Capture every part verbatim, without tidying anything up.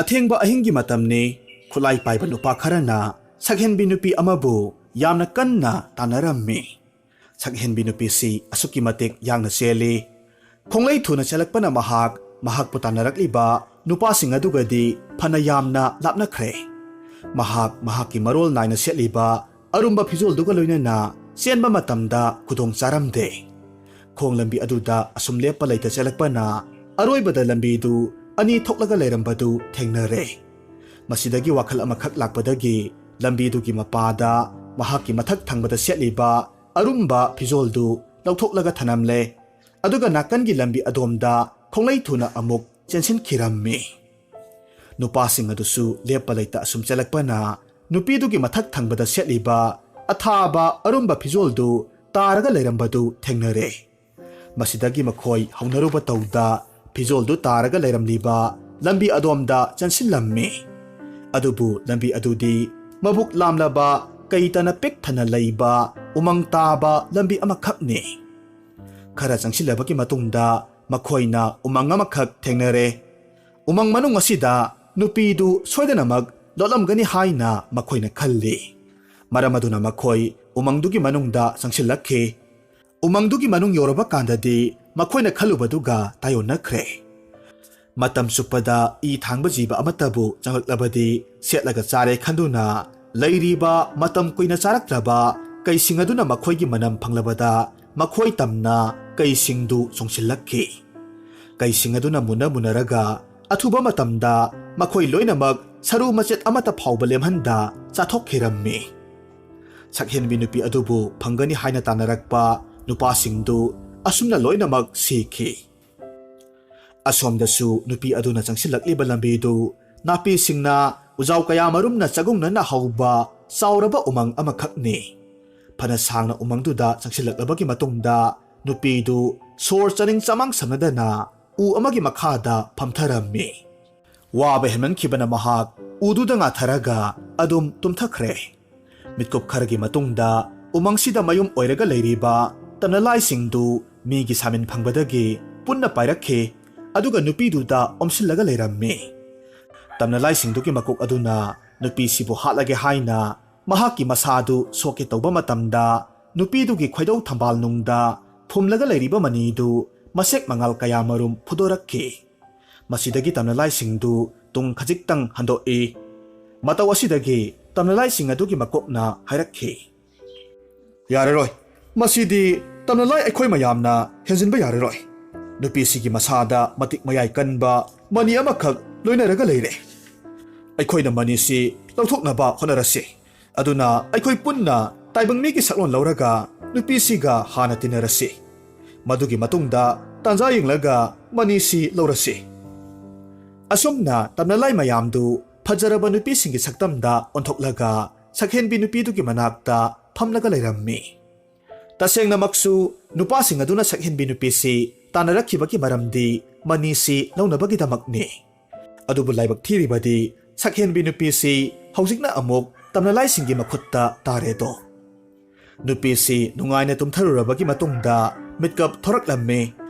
ꯑꯊꯦꯡꯕ ꯑꯍꯤꯡꯒꯤ ꯃꯇꯝꯅꯤ꯫ ꯈꯨꯠꯂꯥꯏ ꯄꯥꯏꯕ ꯅꯨꯄꯥ ꯈꯔꯅ ꯁꯛꯍꯦꯟꯕꯤ ꯅꯨꯄꯤ ꯑꯃꯕꯨ ꯌꯥꯝꯅ ꯀꯟꯅ ꯇꯥꯟꯅꯔꯝꯃꯤ꯫ ꯁꯛꯍꯦꯟꯕꯤ ꯅꯨꯄꯤꯁꯤ ꯑꯁꯨꯛꯀꯤ ꯃꯇꯤꯛ ꯌꯥꯡꯅ ꯆꯦꯜꯂꯤ꯫ ꯈꯣꯡꯂꯩ ꯊꯨꯅ ꯆꯦꯜꯂꯛꯄꯅ ꯃꯍꯥꯛ ꯃꯍꯥꯛꯄꯨ ꯇꯥꯟꯅꯔꯛꯂꯤꯕ ꯅꯨꯄꯥꯁꯤꯡ ꯑꯗꯨꯒꯗꯤ ꯐꯅ ꯌꯥꯝꯅ ꯂꯥꯞꯅꯈ꯭ꯔꯦ꯫ ꯃꯍꯥꯛ ꯃꯍꯥꯛꯀꯤ ꯃꯔꯣꯜ ꯅꯥꯏꯅ ꯁꯦꯠꯂꯤꯕ ꯑꯔꯨꯝꯕ ꯐꯤꯖꯣꯜꯗꯨꯒ ꯂꯣꯏꯅꯅ ꯆꯦꯟꯕ ꯃꯇꯝꯗ ꯈꯨꯗꯣꯡ ꯆꯥꯔꯝꯗꯦ꯫ ꯈꯣꯡ ꯂꯝꯕꯤ ꯑꯗꯨꯗ ꯑꯁꯨꯝ ꯂꯦꯞꯄ ꯂꯩꯇ ꯆꯦꯜꯂꯛꯄꯅ ꯑꯔꯣꯏꯕꯗ ꯂꯝꯕꯤꯗꯨ ꯑꯅꯤ ꯊꯣꯛꯂꯒ ꯂꯩꯔꯝꯕꯗꯨ ꯊꯦꯡꯅꯔꯦ꯫ ꯃꯁꯤꯗꯒꯤ ꯋꯥꯈꯜ ꯑꯃꯈꯛ ꯂꯥꯛꯄꯗꯒꯤ ꯂꯝꯕꯤꯗꯨꯒꯤ ꯃꯄꯥꯗ ꯃꯍꯥꯛꯀꯤ ꯃꯊꯛ ꯊꯪꯕꯗ ꯁꯦꯠꯂꯤꯕ ꯑꯔꯨꯝꯕ ꯐꯤꯖꯣꯜꯗꯨ ꯂꯧꯊꯣꯛꯂꯒ ꯊꯅꯝꯂꯦ꯫ ꯑꯗꯨꯒ ꯅꯥꯀꯟꯒꯤ ꯂꯝꯕꯤ ꯑꯗꯣꯝꯗ ꯈꯣꯡꯂꯩ ꯊꯨꯅ ꯑꯃꯨꯛ ꯆꯦꯟꯁꯤꯟꯈꯤꯔꯝꯃꯤ꯫ ꯅꯨꯄꯥꯁꯤꯡ ꯑꯗꯨꯁꯨ ꯂꯦꯞꯄ ꯂꯩꯇ ꯑꯁꯨꯝ ꯆꯦꯜꯂꯛꯄꯅ ꯅꯨꯄꯤꯗꯨꯒꯤ ꯃꯊꯛ ꯊꯪꯕꯗ ꯁꯦꯠꯂꯤꯕ ꯑꯊꯥꯕ ꯑꯔꯨꯝꯕ ꯐꯤꯖꯣꯜꯗꯨ ꯇꯥꯔꯒ ꯂꯩꯔꯝꯕꯗꯨ ꯊꯦꯡꯅꯔꯦ꯫ ꯃꯁꯤꯗꯒꯤ ꯃꯈꯣꯏ ꯍꯧꯅꯔꯨꯕ ꯇꯧꯗ ꯐꯤꯖꯣꯜꯗꯨ ꯇꯥꯔꯒ ꯂꯩꯔꯝꯂꯤꯕ ꯂꯝꯕꯤ ꯑꯗꯣꯝꯗ ꯆꯦꯟꯁꯤꯜꯂꯝꯃꯤ꯫ ꯑꯗꯨꯕꯨ ꯂꯝꯕꯤ ꯑꯗꯨꯗꯤ ꯃꯕꯨꯛ ꯂꯥꯝꯂꯕ, ꯀꯩꯇꯅ ꯄꯤꯛ ꯊꯟꯅ ꯂꯩꯕ ꯎꯃꯪ ꯇꯥꯕ ꯂꯝꯕꯤ ꯑꯃꯈꯛꯅꯤ꯫ ꯈꯔ ꯆꯪꯁꯤꯜꯂꯕꯒꯤ ꯃꯇꯨꯡꯗ ꯃꯈꯣꯏꯅ ꯎꯃꯪ ꯑꯃꯈꯛ ꯊꯦꯡꯅꯔꯦ꯫ ꯎꯃꯪ ꯃꯅꯨꯡ ꯑꯁꯤꯗ ꯅꯨꯄꯤꯗꯨ ꯁꯣꯏꯗꯅꯃꯛ ꯂꯣꯠꯂꯝꯒꯅꯤ ꯍꯥꯏꯅ ꯃꯈꯣꯏꯅ ꯈꯜꯂꯤ꯫ ꯃꯔꯝ ꯑꯗꯨꯅ ꯃꯈꯣꯏ ꯎꯃꯪꯗꯨꯒꯤ ꯃꯅꯨꯡꯗ ꯆꯪꯁꯤꯜꯂꯛꯈꯤ꯫ ꯎꯃꯪꯗꯨꯒꯤ ꯃꯅꯨꯡ ꯌꯧꯔꯕ ꯀꯥꯟꯗꯗꯤ ꯃꯈꯣꯏꯅ ꯈꯜꯂꯨꯕꯗꯨꯒ ꯇꯥꯏꯑꯣꯟꯅꯈ꯭ꯔꯦ꯫ ꯃꯇꯝ ꯆꯨꯞꯄꯗ ꯏ ꯊꯥꯡꯕ ꯖꯤꯕ ꯑꯃꯠꯇꯕꯨ ꯆꯪꯂꯛꯂꯕꯗꯤ ꯁꯦꯠꯂꯒ ꯆꯥꯔꯦ ꯈꯟꯗꯨꯅ ꯂꯩꯔꯤꯕ ꯃꯇꯝ ꯀꯨꯏꯅ ꯆꯥꯔꯛꯇ꯭ꯔꯕ ꯀꯩꯁꯤꯡ ꯑꯗꯨꯅ ꯃꯈꯣꯏꯒꯤ ꯃꯅꯝ ꯐꯪꯂꯕꯗ ꯃꯈꯣꯏ ꯇꯝꯅ ꯀꯩꯁꯤꯡꯗꯨ ꯆꯣꯡꯁꯤꯜꯂꯛꯈꯤ꯫ ꯀꯩꯁꯤꯡ ꯑꯗꯨꯅ ꯃꯨꯟꯅ ꯃꯨꯟꯅꯔꯒ ꯑꯊꯨꯕ ꯃꯇꯝꯗ ꯃꯈꯣꯏ ꯂꯣꯏꯅꯃꯛ ꯁꯔꯨ ꯃꯆꯦꯠ ꯑꯃꯠꯇ ꯐꯥꯎꯕ ꯂꯦꯝꯍꯟꯗ ꯆꯥꯊꯣꯛꯈꯤꯔꯝꯃꯤ꯫ ꯁꯛꯍꯦꯟꯕꯤ ꯅꯨꯄꯤ ꯑꯗꯨꯕꯨ ꯐꯪꯒꯅꯤ ꯍꯥꯏꯅ ꯇꯥꯟꯅꯔꯛꯄ ꯅꯨꯄꯥꯁꯤꯡꯗꯨ ꯑꯁꯨꯝꯅ ꯂꯣꯏꯅꯃꯛ ꯁꯤꯈꯤ꯫ ꯑꯁꯣꯝꯗꯁꯨ ꯅꯨꯄꯤ ꯑꯗꯨꯅ ꯆꯪꯁꯤꯜꯂꯛꯂꯤꯕ ꯂꯝꯕꯤꯗꯨ ꯅꯥꯄꯤꯁꯤꯡꯅ ꯎꯖꯥꯎ ꯀꯌꯥ ꯃꯔꯨꯝꯅ ꯆꯒꯨꯡꯅꯅ ꯍꯧꯕ ꯆꯥꯎꯔꯕ ꯎꯃꯪ ꯑꯃꯈꯛꯅꯤ꯫ ꯐꯅ ꯁꯥꯡꯅ ꯎꯃꯪꯗꯨꯗ ꯆꯪꯁꯤꯜꯂꯛꯂꯕꯒꯤ ꯃꯇꯨꯡꯗ ꯅꯨꯄꯤꯗꯨ ꯁꯣꯔ ꯆꯥꯅꯤꯡ ꯆꯃꯥꯡ ꯁꯝꯅꯗꯅ ꯎ ꯑꯃꯒꯤ ꯃꯈꯥꯗ ꯐꯝꯊꯔꯝꯃꯤ꯫ ꯋꯥꯕ ꯍꯦꯟꯃꯟꯈꯤꯕꯅ ꯃꯍꯥꯛ ꯎꯗꯨꯗ ꯉꯥꯊꯔꯒ ꯑꯗꯨꯝ ꯇꯨꯝꯊꯈ꯭ꯔꯦ꯫ ꯃꯤꯠꯀꯨꯞ ꯈꯔꯒꯤ ꯃꯇꯨꯡꯗ ꯎꯃꯪꯁꯤꯗ ꯃꯌꯨꯝ ꯑꯣꯏꯔꯒ ꯂꯩꯔꯤꯕ ꯇꯅꯂꯥꯏꯁꯤꯡꯗꯨ ꯃꯤꯒꯤ ꯁꯥꯃꯤꯟ ꯐꯪꯕꯗꯒꯤ ꯄꯨꯟꯅ ꯄꯥꯏꯔꯛꯈꯤ, ꯑꯗꯨꯒ ꯅꯨꯄꯤꯗꯨꯗ ꯑꯣꯝꯁꯤꯜꯂꯒ ꯂꯩꯔꯝꯃꯤ꯫ ꯇꯝꯅꯂꯥꯏꯁꯤꯡꯗꯨꯒꯤ ꯃꯀꯣꯛ ꯑꯗꯨꯅ ꯅꯨꯄꯤꯁꯤꯕꯨ ꯍꯥꯠꯂꯒꯦ ꯍꯥꯏꯅ ꯃꯍꯥꯛꯀꯤ ꯃꯁꯥꯗꯨ ꯁꯣꯛꯀꯦ ꯇꯧꯕ ꯃꯇꯝꯗ, ꯅꯨꯄꯤꯗꯨꯒꯤ ꯈꯣꯏꯗꯧ ꯊꯝꯕꯥꯜ ꯅꯨꯡꯗ ꯐꯨꯝꯂꯒ ꯂꯩꯔꯤꯕ ꯃꯅꯤꯗꯨ ꯃꯁꯦꯛ ꯃꯉꯥꯜ ꯀꯌꯥꯃꯔꯨꯝ ꯐꯨꯗꯣꯔꯛꯈꯤ꯫ ꯃꯁꯤꯗꯒꯤ ꯇꯝꯅꯂꯥꯏꯁꯤꯡꯗꯨ ꯇꯨꯡ ꯈꯖꯤꯛꯇꯪ ꯍꯟꯗꯣꯛꯏ꯫ ꯃꯇꯧ ꯑꯁꯤꯗꯒꯤ ꯇꯝꯅꯂꯥꯏꯁꯤꯡ ꯑꯗꯨꯒꯤ ꯃꯀꯣꯛꯅ ꯍꯥꯏꯔꯛꯈꯤ, "ꯌꯥꯔꯔꯣꯏ꯫ ꯃꯁꯤꯗꯤ ꯇꯝꯅꯂꯥꯏ ꯑꯩꯈꯣꯏ ꯃꯌꯥꯝꯅ ꯍꯦꯟꯖꯤꯟꯕ ꯌꯥꯔꯔꯣꯏ꯫ ꯅꯨꯄꯤꯁꯤꯒꯤ ꯃꯁꯥꯗ ꯃꯇꯤꯛ ꯃꯌꯥꯏ ꯀꯟꯕ ꯃꯅꯤ ꯑꯃꯈꯛ ꯂꯣꯏꯅꯔꯒ ꯂꯩꯔꯦ꯫ ꯑꯩꯈꯣꯏꯅ ꯃꯅꯤꯁꯤ ꯂꯧꯊꯣꯛꯅꯕ ꯍꯣꯠꯅꯔꯁꯤ꯫ ꯑꯗꯨꯅ ꯑꯩꯈꯣꯏ ꯄꯨꯟꯅ ꯇꯥꯏꯕꯪ ꯃꯤꯒꯤ ꯁꯛꯂꯣꯟ ꯂꯧꯔꯒ ꯅꯨꯄꯤꯁꯤꯒ ꯍꯥꯟꯅ ꯇꯤꯟꯅꯔꯁꯤ꯫ ꯃꯗꯨꯒꯤ ꯃꯇꯨꯡꯗ ꯇꯥꯟꯖꯥ ꯌꯦꯡꯂꯒ ꯃꯅꯤꯁꯤ ꯂꯧꯔꯁꯤ꯫" ꯑꯁꯨꯝꯅ ꯇꯝꯅꯂꯥꯏ ꯃꯌꯥꯝꯗꯨ ꯐꯖꯔꯕ ꯅꯨꯄꯤꯁꯤꯡꯒꯤ ꯁꯛꯇꯝꯗ ꯑꯣꯟꯊꯣꯛꯂꯒ ꯁꯛꯍꯦꯟꯕꯤ ꯅꯨꯄꯤꯗꯨꯒꯤ ꯃꯅꯥꯛꯇ ꯐꯝꯂꯒ ꯂꯩꯔꯝꯃꯤ꯫ ꯇꯁꯦꯡꯅꯃꯛꯁꯨ ꯅꯨꯄꯥꯁꯤꯡ ꯑꯗꯨꯅ ꯁꯛꯍꯦꯟꯕꯤ ꯅꯨꯄꯤꯁꯤ ꯇꯥꯟꯅꯔꯛꯈꯤꯕꯒꯤ ꯃꯔꯝꯗꯤ ꯃꯅꯤꯁꯤ ꯂꯧꯅꯕꯒꯤꯗꯃꯛꯅꯤ꯫ ꯑꯗꯨꯕꯨ ꯂꯥꯏꯕꯛ ꯊꯤꯔꯤꯕꯗꯤ ꯁꯛꯍꯦꯟꯕꯤ ꯅꯨꯄꯤꯁꯤ ꯍꯧꯖꯤꯛꯅ ꯑꯃꯨꯛ ꯇꯝꯅꯂꯥꯏꯁꯤꯡꯒꯤ ꯃꯈꯨꯠꯇ ꯇꯥꯔꯦꯗꯣ꯫ ꯅꯨꯄꯤꯁꯤ ꯅꯨꯡꯉꯥꯏꯅ ꯇꯨꯝꯊꯔꯨꯔꯕꯒꯤ ꯃꯇꯨꯡꯗ ꯃꯤꯠꯀꯞ ꯊꯣꯔꯛꯂꯝꯃꯤ꯫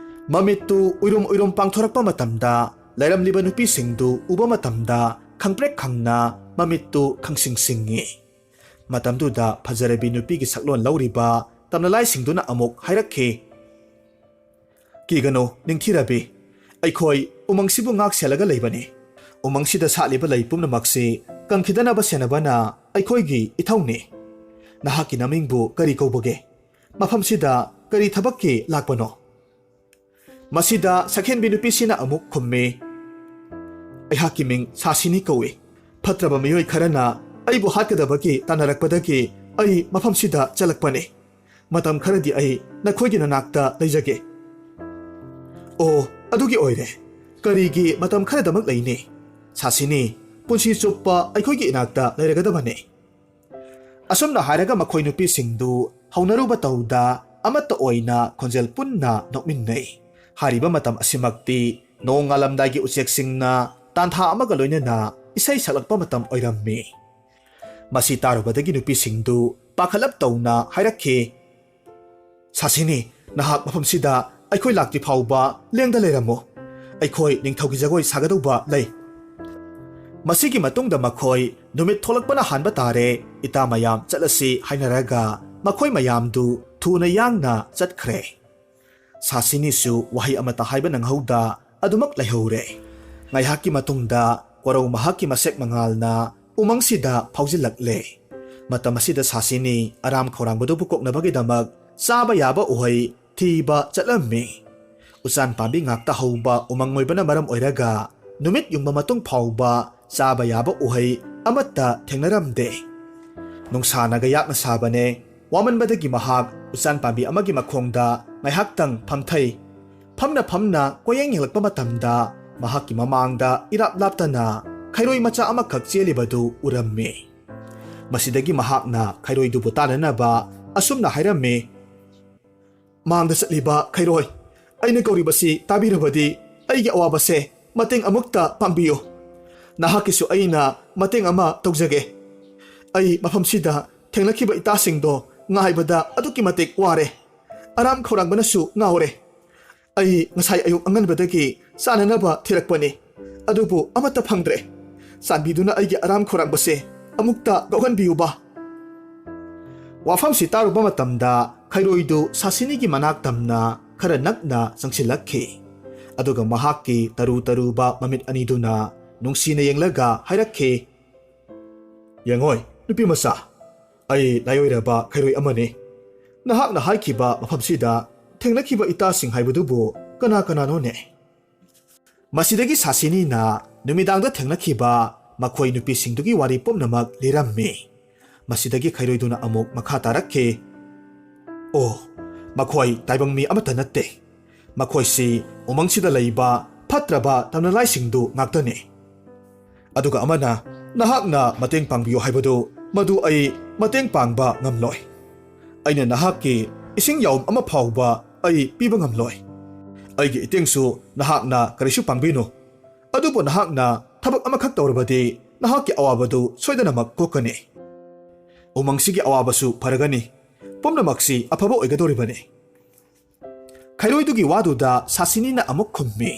ꯃꯃꯤꯠꯇꯨ ꯎꯏꯔꯨꯝ ꯎꯏꯔꯨꯝ ꯄꯥꯡꯊꯣꯔꯛꯄ ꯃꯇꯝꯗ ꯂꯩꯔꯝꯂꯤꯕ ꯅꯨꯄꯤꯁꯤꯡꯗꯨ ꯎꯕ ꯃꯇꯝꯗ ꯈꯪꯄ꯭ꯔꯦꯛ ꯈꯪꯅ ꯃꯃꯤꯠꯇꯨ ꯈꯪꯁꯤꯡ ꯁꯤꯡꯉꯤ꯫ ꯃꯇꯝꯗꯨꯗ ꯐꯖꯔꯕꯤ ꯅꯨꯄꯤꯒꯤ ꯁꯛꯂꯣꯟ ꯂꯧꯔꯤꯕ ꯇꯝꯅꯂꯥꯏꯁꯤꯡꯗꯨꯅ ꯑꯃꯨꯛ ꯍꯥꯏꯔꯛꯈꯤ, "ꯀꯤꯒꯅꯨ, ꯅꯤꯡꯊꯤꯔꯕꯤ꯫ ꯑꯩꯈꯣꯏ ꯎꯃꯪꯁꯤꯕꯨ ꯉꯥꯛ ꯁꯦꯜꯂꯒ ꯂꯩꯕꯅꯤ꯫ ꯎꯃꯪꯁꯤꯗ ꯁꯥꯠꯂꯤꯕ ꯂꯩ ꯄꯨꯝꯅꯃꯛꯁꯤ ꯀꯪꯈꯤꯗꯅꯕ ꯁꯦꯟꯅꯕꯅ ꯑꯩꯈꯣꯏꯒꯤ ꯏꯊꯧꯅꯤ꯫ ꯅꯍꯥꯛꯀꯤ ꯅꯃꯤꯡꯕꯨ ꯀꯔꯤ ꯀꯧꯕꯒꯦ? ꯃꯐꯝꯁꯤꯗ ꯀꯔꯤ ꯊꯕꯛꯀꯤ ꯂꯥꯛꯄꯅꯣ?" ꯃꯁꯤꯗ ꯁꯛꯍꯦꯟꯕꯤ ꯅꯨꯄꯤꯁꯤꯅ ꯑꯃꯨꯛ ꯈꯨꯝꯃꯤ, "ꯑꯩꯍꯥꯛꯀꯤ ꯃꯤꯡ ꯁꯥꯁꯤꯅꯤ ꯀꯧꯏ꯫ ꯐꯠꯇ꯭ꯔꯕ ꯃꯤꯑꯣꯏ ꯈꯔꯅ ꯑꯩꯕꯨ ꯍꯥꯠꯀꯗꯕꯒꯤ ꯇꯥꯟꯅꯔꯛꯄꯗꯒꯤ ꯑꯩ ꯃꯐꯝꯁꯤꯗ ꯆꯠꯂꯛꯄꯅꯤ꯫ ꯃꯇꯝ ꯈꯔꯗꯤ ꯑꯩ ꯅꯈꯣꯏꯒꯤ ꯅꯅꯥꯛꯇ ꯂꯩꯖꯒꯦ꯫" "ꯑꯣ, ꯑꯗꯨꯒꯤ ꯑꯣꯏꯔꯦ꯫ ꯀꯔꯤꯒꯤ ꯃꯇꯝ ꯈꯔꯗꯃꯛ ꯂꯩꯅꯤ? ꯁꯥꯁꯤꯅꯤ, ꯄꯨꯟꯁꯤ ꯆꯨꯞꯄ ꯑꯩꯈꯣꯏꯒꯤ ꯏꯅꯥꯛꯇ ꯂꯩꯔꯒꯗꯕꯅꯤ꯫" ꯑꯁꯨꯝꯅ ꯍꯥꯏꯔꯒ ꯃꯈꯣꯏ ꯅꯨꯄꯤꯁꯤꯡꯗꯨ ꯍꯧꯅꯔꯨꯕ ꯇꯧꯗ ꯑꯃꯠꯇ ꯑꯣꯏꯅ ꯈꯣꯟꯖꯦꯜ ꯄꯨꯟꯅ ꯅꯣꯛꯃꯤꯟꯅꯩ꯫ ꯍꯥꯏꯔꯤꯕ ꯃꯇꯝ ꯑꯁꯤꯃꯛꯇꯤ ꯅꯣꯡ ꯉꯥꯜꯂꯝꯗꯥꯏꯒꯤ ꯎꯆꯦꯛꯁꯤꯡꯅ ꯇꯥꯟꯊꯥ ꯑꯃꯒ ꯂꯣꯏꯅꯅ ꯏꯁꯩ ꯁꯛꯂꯛꯄ ꯃꯇꯝ ꯑꯣꯏꯔꯝꯃꯤ꯫ ꯃꯁꯤ ꯇꯥꯔꯨꯕꯗꯒꯤ ꯅꯨꯄꯤꯁꯤꯡꯗꯨ ꯄꯥꯈꯠꯂꯞ ꯇꯧꯅ ꯍꯥꯏꯔꯛꯈꯤ, "ꯁꯥꯁꯤꯅꯤ, ꯅꯍꯥꯛ ꯃꯐꯝꯁꯤꯗ ꯑꯩꯈꯣꯏ ꯂꯥꯛꯇ꯭ꯔꯤ ꯐꯥꯎꯕ ꯂꯦꯡꯗ ꯂꯩꯔꯝꯃꯨ꯫ ꯑꯩꯈꯣꯏ ꯅꯤꯡꯊꯧꯒꯤ ꯖꯒꯣꯏ ꯁꯥꯒꯗꯧꯕ ꯂꯩ꯫" ꯃꯁꯤꯒꯤ ꯃꯇꯨꯡꯗ ꯃꯈꯣꯏ ꯅꯨꯃꯤꯠ ꯊꯣꯛꯂꯛꯄꯅ ꯍꯥꯟꯕ ꯇꯥꯔꯦ, ꯏꯇꯥ ꯃꯌꯥꯝ ꯆꯠꯂꯁꯤ ꯍꯥꯏꯅꯔꯒ ꯃꯈꯣꯏ ꯃꯌꯥꯝꯗꯨ ꯊꯨꯅ ꯌꯥꯡꯅ ꯆꯠꯈ꯭ꯔꯦ꯫ ꯁꯥꯁꯤꯅꯤꯁꯨ ꯋꯥꯍꯩ ꯑꯃꯠꯇ ꯍꯥꯏꯕ ꯅꯪꯍꯧꯗ ꯑꯗꯨꯃꯛ ꯂꯩꯍꯧꯔꯦ꯫ ꯉꯥꯏꯍꯥꯛꯀꯤ ꯃꯇꯨꯡꯗ ꯀꯣꯔꯧ ꯃꯍꯥꯛꯀꯤ ꯃꯁꯦꯛ ꯃꯉꯥꯜꯅ ꯎꯃꯪꯁꯤꯗ ꯐꯥꯎꯖꯤꯜꯂꯛꯂꯦ꯫ ꯃꯇꯝ ꯑꯁꯤꯗ ꯁꯥꯁꯤꯅꯤ ꯑꯔꯥꯝ ꯈꯧꯔꯥꯡꯕꯗꯨꯕꯨ ꯀꯣꯛꯅꯕꯒꯤꯗꯃꯛ ꯆꯥꯕ ꯌꯥꯕ ꯎꯍꯩ ꯊꯤꯕ ꯆꯠꯂꯝꯃꯤ꯫ ꯎꯆꯥꯟ ꯄꯥꯝꯕꯤ ꯉꯥꯛꯇ ꯍꯧꯕ ꯎꯃꯪ ꯑꯣꯏꯕꯅ ꯃꯔꯝ ꯑꯣꯏꯔꯒ ꯅꯨꯃꯤꯠ ꯌꯨꯡꯕ ꯃꯇꯨꯡ ꯐꯥꯎꯕ ꯆꯥꯕ ꯌꯥꯕ ꯎꯍꯩ ꯑꯃꯠꯇ ꯊꯦꯡꯅꯔꯝꯗꯦ꯫ ꯅꯨꯡꯁꯥꯅꯒ ꯌꯥꯛꯅ ꯁꯥꯕꯅꯦ꯫ ꯋꯥꯃꯟꯕꯗꯒꯤ ꯃꯍꯥꯛ ꯎꯆꯥꯟ ꯄꯥꯝꯕꯤ ꯑꯃꯒꯤ ꯃꯈꯣꯡꯗ ꯉꯥꯏꯍꯥꯛꯇꯪ ꯐꯝꯊꯩ꯫ ꯐꯝꯅ ꯐꯝꯅ ꯀꯣꯌꯦꯡ ꯌꯦꯡꯂꯛꯄ ꯃꯇꯝꯗ ꯃꯍꯥꯛꯀꯤ ꯃꯃꯥꯡꯗ ꯏꯔꯥꯞ ꯂꯥꯞꯇꯅ ꯈꯩꯔꯣꯏ ꯃꯆꯥ ꯑꯃꯈꯛ ꯆꯦꯜꯂꯤꯕꯗꯨ ꯎꯔꯝꯃꯤ꯫ ꯃꯁꯤꯗꯒꯤ ꯃꯍꯥꯛꯅ ꯈꯩꯔꯣꯏꯗꯨꯕꯨ ꯇꯥꯅꯅꯕ ꯑꯁꯨꯝꯅ ꯍꯥꯏꯔꯝꯃꯤ, "ꯃꯥꯡꯗ ꯆꯠꯂꯤꯕ ꯈꯩꯔꯣꯏ, ꯑꯩꯅ ꯀꯧꯔꯤꯕꯁꯤ ꯇꯥꯕꯤꯔꯕꯗꯤ ꯑꯩꯒꯤ ꯑꯋꯥꯕꯁꯦ ꯃꯇꯦꯡ ꯑꯃꯨꯛꯇ ꯄꯥꯡꯕꯤꯌꯨ꯫ ꯅꯍꯥꯛꯀꯤꯁꯨ ꯑꯩꯅ ꯃꯇꯦꯡ ꯑꯃ ꯇꯧꯖꯒꯦ꯫ ꯑꯩ ꯃꯐꯝꯁꯤꯗ ꯊꯦꯡꯅꯈꯤꯕ ꯏꯇꯥꯁꯤꯡꯗꯣ ꯉꯥꯏꯕꯗ ꯑꯗꯨꯛꯀꯤ ꯃꯇꯤꯛ ꯋꯥꯔꯦ꯫ ꯑꯔꯥꯝ ꯈꯧꯔꯥꯡꯕꯅꯁꯨ ꯉꯥꯎꯔꯦ꯫ ꯑꯩ ꯉꯁꯥꯏ ꯑꯌꯨꯛ ꯑꯉꯟꯕꯗꯒꯤ ꯆꯥꯅꯅꯕ ꯊꯤꯔꯛꯄꯅꯤ, ꯑꯗꯨꯕꯨ ꯑꯃꯠꯇ ꯐꯪꯗ꯭ꯔꯦ꯫ ꯆꯥꯟꯕꯤꯗꯨꯅ ꯑꯩꯒꯤ ꯑꯔꯥꯝ ꯈꯧꯔꯥꯡꯕꯁꯦ ꯑꯃꯨꯛꯇ ꯀꯣꯛꯍꯟꯕꯤꯌꯨꯕ꯫" ꯋꯥꯐꯝꯁꯤ ꯇꯥꯔꯨꯕ ꯃꯇꯝꯗ ꯈꯩꯔꯣꯏꯗꯨ ꯁꯥꯁꯤꯅꯤꯒꯤ ꯃꯅꯥꯛ ꯇꯝꯅ ꯈꯔ ꯅꯛꯅ ꯆꯪꯁꯤꯜꯂꯛꯈꯤ꯫ ꯑꯗꯨꯒ ꯃꯍꯥꯛꯀꯤ ꯇꯔꯨ ꯇꯔꯨꯕ ꯃꯃꯤꯠ ꯑꯅꯤꯗꯨꯅ ꯅꯨꯡꯁꯤꯅ ꯌꯦꯡꯂꯒ ꯍꯥꯏꯔꯛꯈꯤ, "ꯌꯦꯡꯉꯣꯏ, ꯅꯨꯄꯤ ꯃꯆꯥ, ꯑꯩ ꯂꯥꯏꯑꯣꯏꯔꯕ ꯈꯩꯔꯣꯏ ꯑꯃꯅꯤ꯫ ꯅꯍꯥꯛꯅ ꯍꯥꯏꯈꯤꯕ ꯃꯐꯝꯁꯤꯗ ꯊꯦꯡꯅꯈꯤꯕ ꯏꯇꯥꯁꯤꯡ ꯍꯥꯏꯕꯗꯨꯕꯨ ꯀꯅꯥ ꯀꯅꯥꯅꯣꯅꯦ?" ꯃꯁꯤꯗꯒꯤ ꯁꯥꯁꯤꯅꯤꯅ ꯅꯨꯃꯤꯗꯥꯡꯗ ꯊꯦꯡꯅꯈꯤꯕ ꯃꯈꯣꯏ ꯅꯨꯄꯤꯁꯤꯡꯗꯨꯒꯤ ꯋꯥꯔꯤ ꯄꯨꯝꯅꯃꯛ ꯂꯤꯔꯝꯃꯤ꯫ ꯃꯁꯤꯗꯒꯤ ꯈꯩꯔꯣꯏꯗꯨꯅ ꯑꯃꯨꯛ ꯃꯈꯥ ꯇꯥꯔꯛꯈꯤ, "ꯑꯣ, ꯃꯈꯣꯏ ꯇꯥꯏꯕꯪ ꯃꯤ ꯑꯃꯠꯇ ꯅꯠꯇꯦ꯫ ꯃꯈꯣꯏꯁꯤ ꯎꯃꯪꯁꯤꯗ ꯂꯩꯕ ꯐꯠꯇ꯭ꯔꯕ ꯇꯝꯅꯂꯥꯏꯁꯤꯡꯗꯨ ꯉꯥꯛꯇꯅꯤ꯫ ꯑꯗꯨꯒ ꯑꯃꯅ ꯅꯍꯥꯛꯅ ꯃꯇꯦꯡ ꯄꯥꯡꯕꯤꯌꯨ ꯍꯥꯏꯕꯗꯨ, ꯃꯗꯨ ꯑꯩ ꯃꯇꯦꯡ ꯄꯥꯡꯕ ꯉꯝꯂꯣꯏ꯫ ꯑꯩꯅ ꯅꯍꯥꯛꯀꯤ ꯏꯁꯤꯡ ꯌꯥꯎꯝ ꯑꯃ ꯐꯥꯎꯕ ꯑꯩ ꯄꯤꯕ ꯉꯝꯂꯣꯏ꯫ ꯑꯩꯒꯤ ꯏꯇꯦꯡꯁꯨ ꯅꯍꯥꯛꯅ ꯀꯔꯤꯁꯨ ꯄꯥꯡꯕꯤꯅꯨ꯫ ꯑꯗꯨꯕꯨ ꯅꯍꯥꯛꯅ ꯊꯕꯛ ꯑꯃꯈꯛ ꯇꯧꯔꯕꯗꯤ ꯅꯍꯥꯛꯀꯤ ꯑꯋꯥꯕꯗꯨ ꯁꯣꯏꯗꯅꯃꯛ ꯀꯣꯛꯀꯅꯤ꯫ ꯎꯃꯪꯁꯤꯒꯤ ꯑꯋꯥꯕꯁꯨ ꯐꯔꯒꯅꯤ꯫ ꯄꯨꯝꯅꯃꯛꯁꯤ ꯑꯐꯕ ꯑꯣꯏꯒꯗꯧꯔꯤꯕꯅꯤ꯫" ꯈꯩꯔꯣꯏꯗꯨꯒꯤ ꯋꯥꯗꯨꯗ ꯁꯥꯁꯤꯅꯤꯅ ꯑꯃꯨꯛ ꯈꯨꯝꯃꯤ,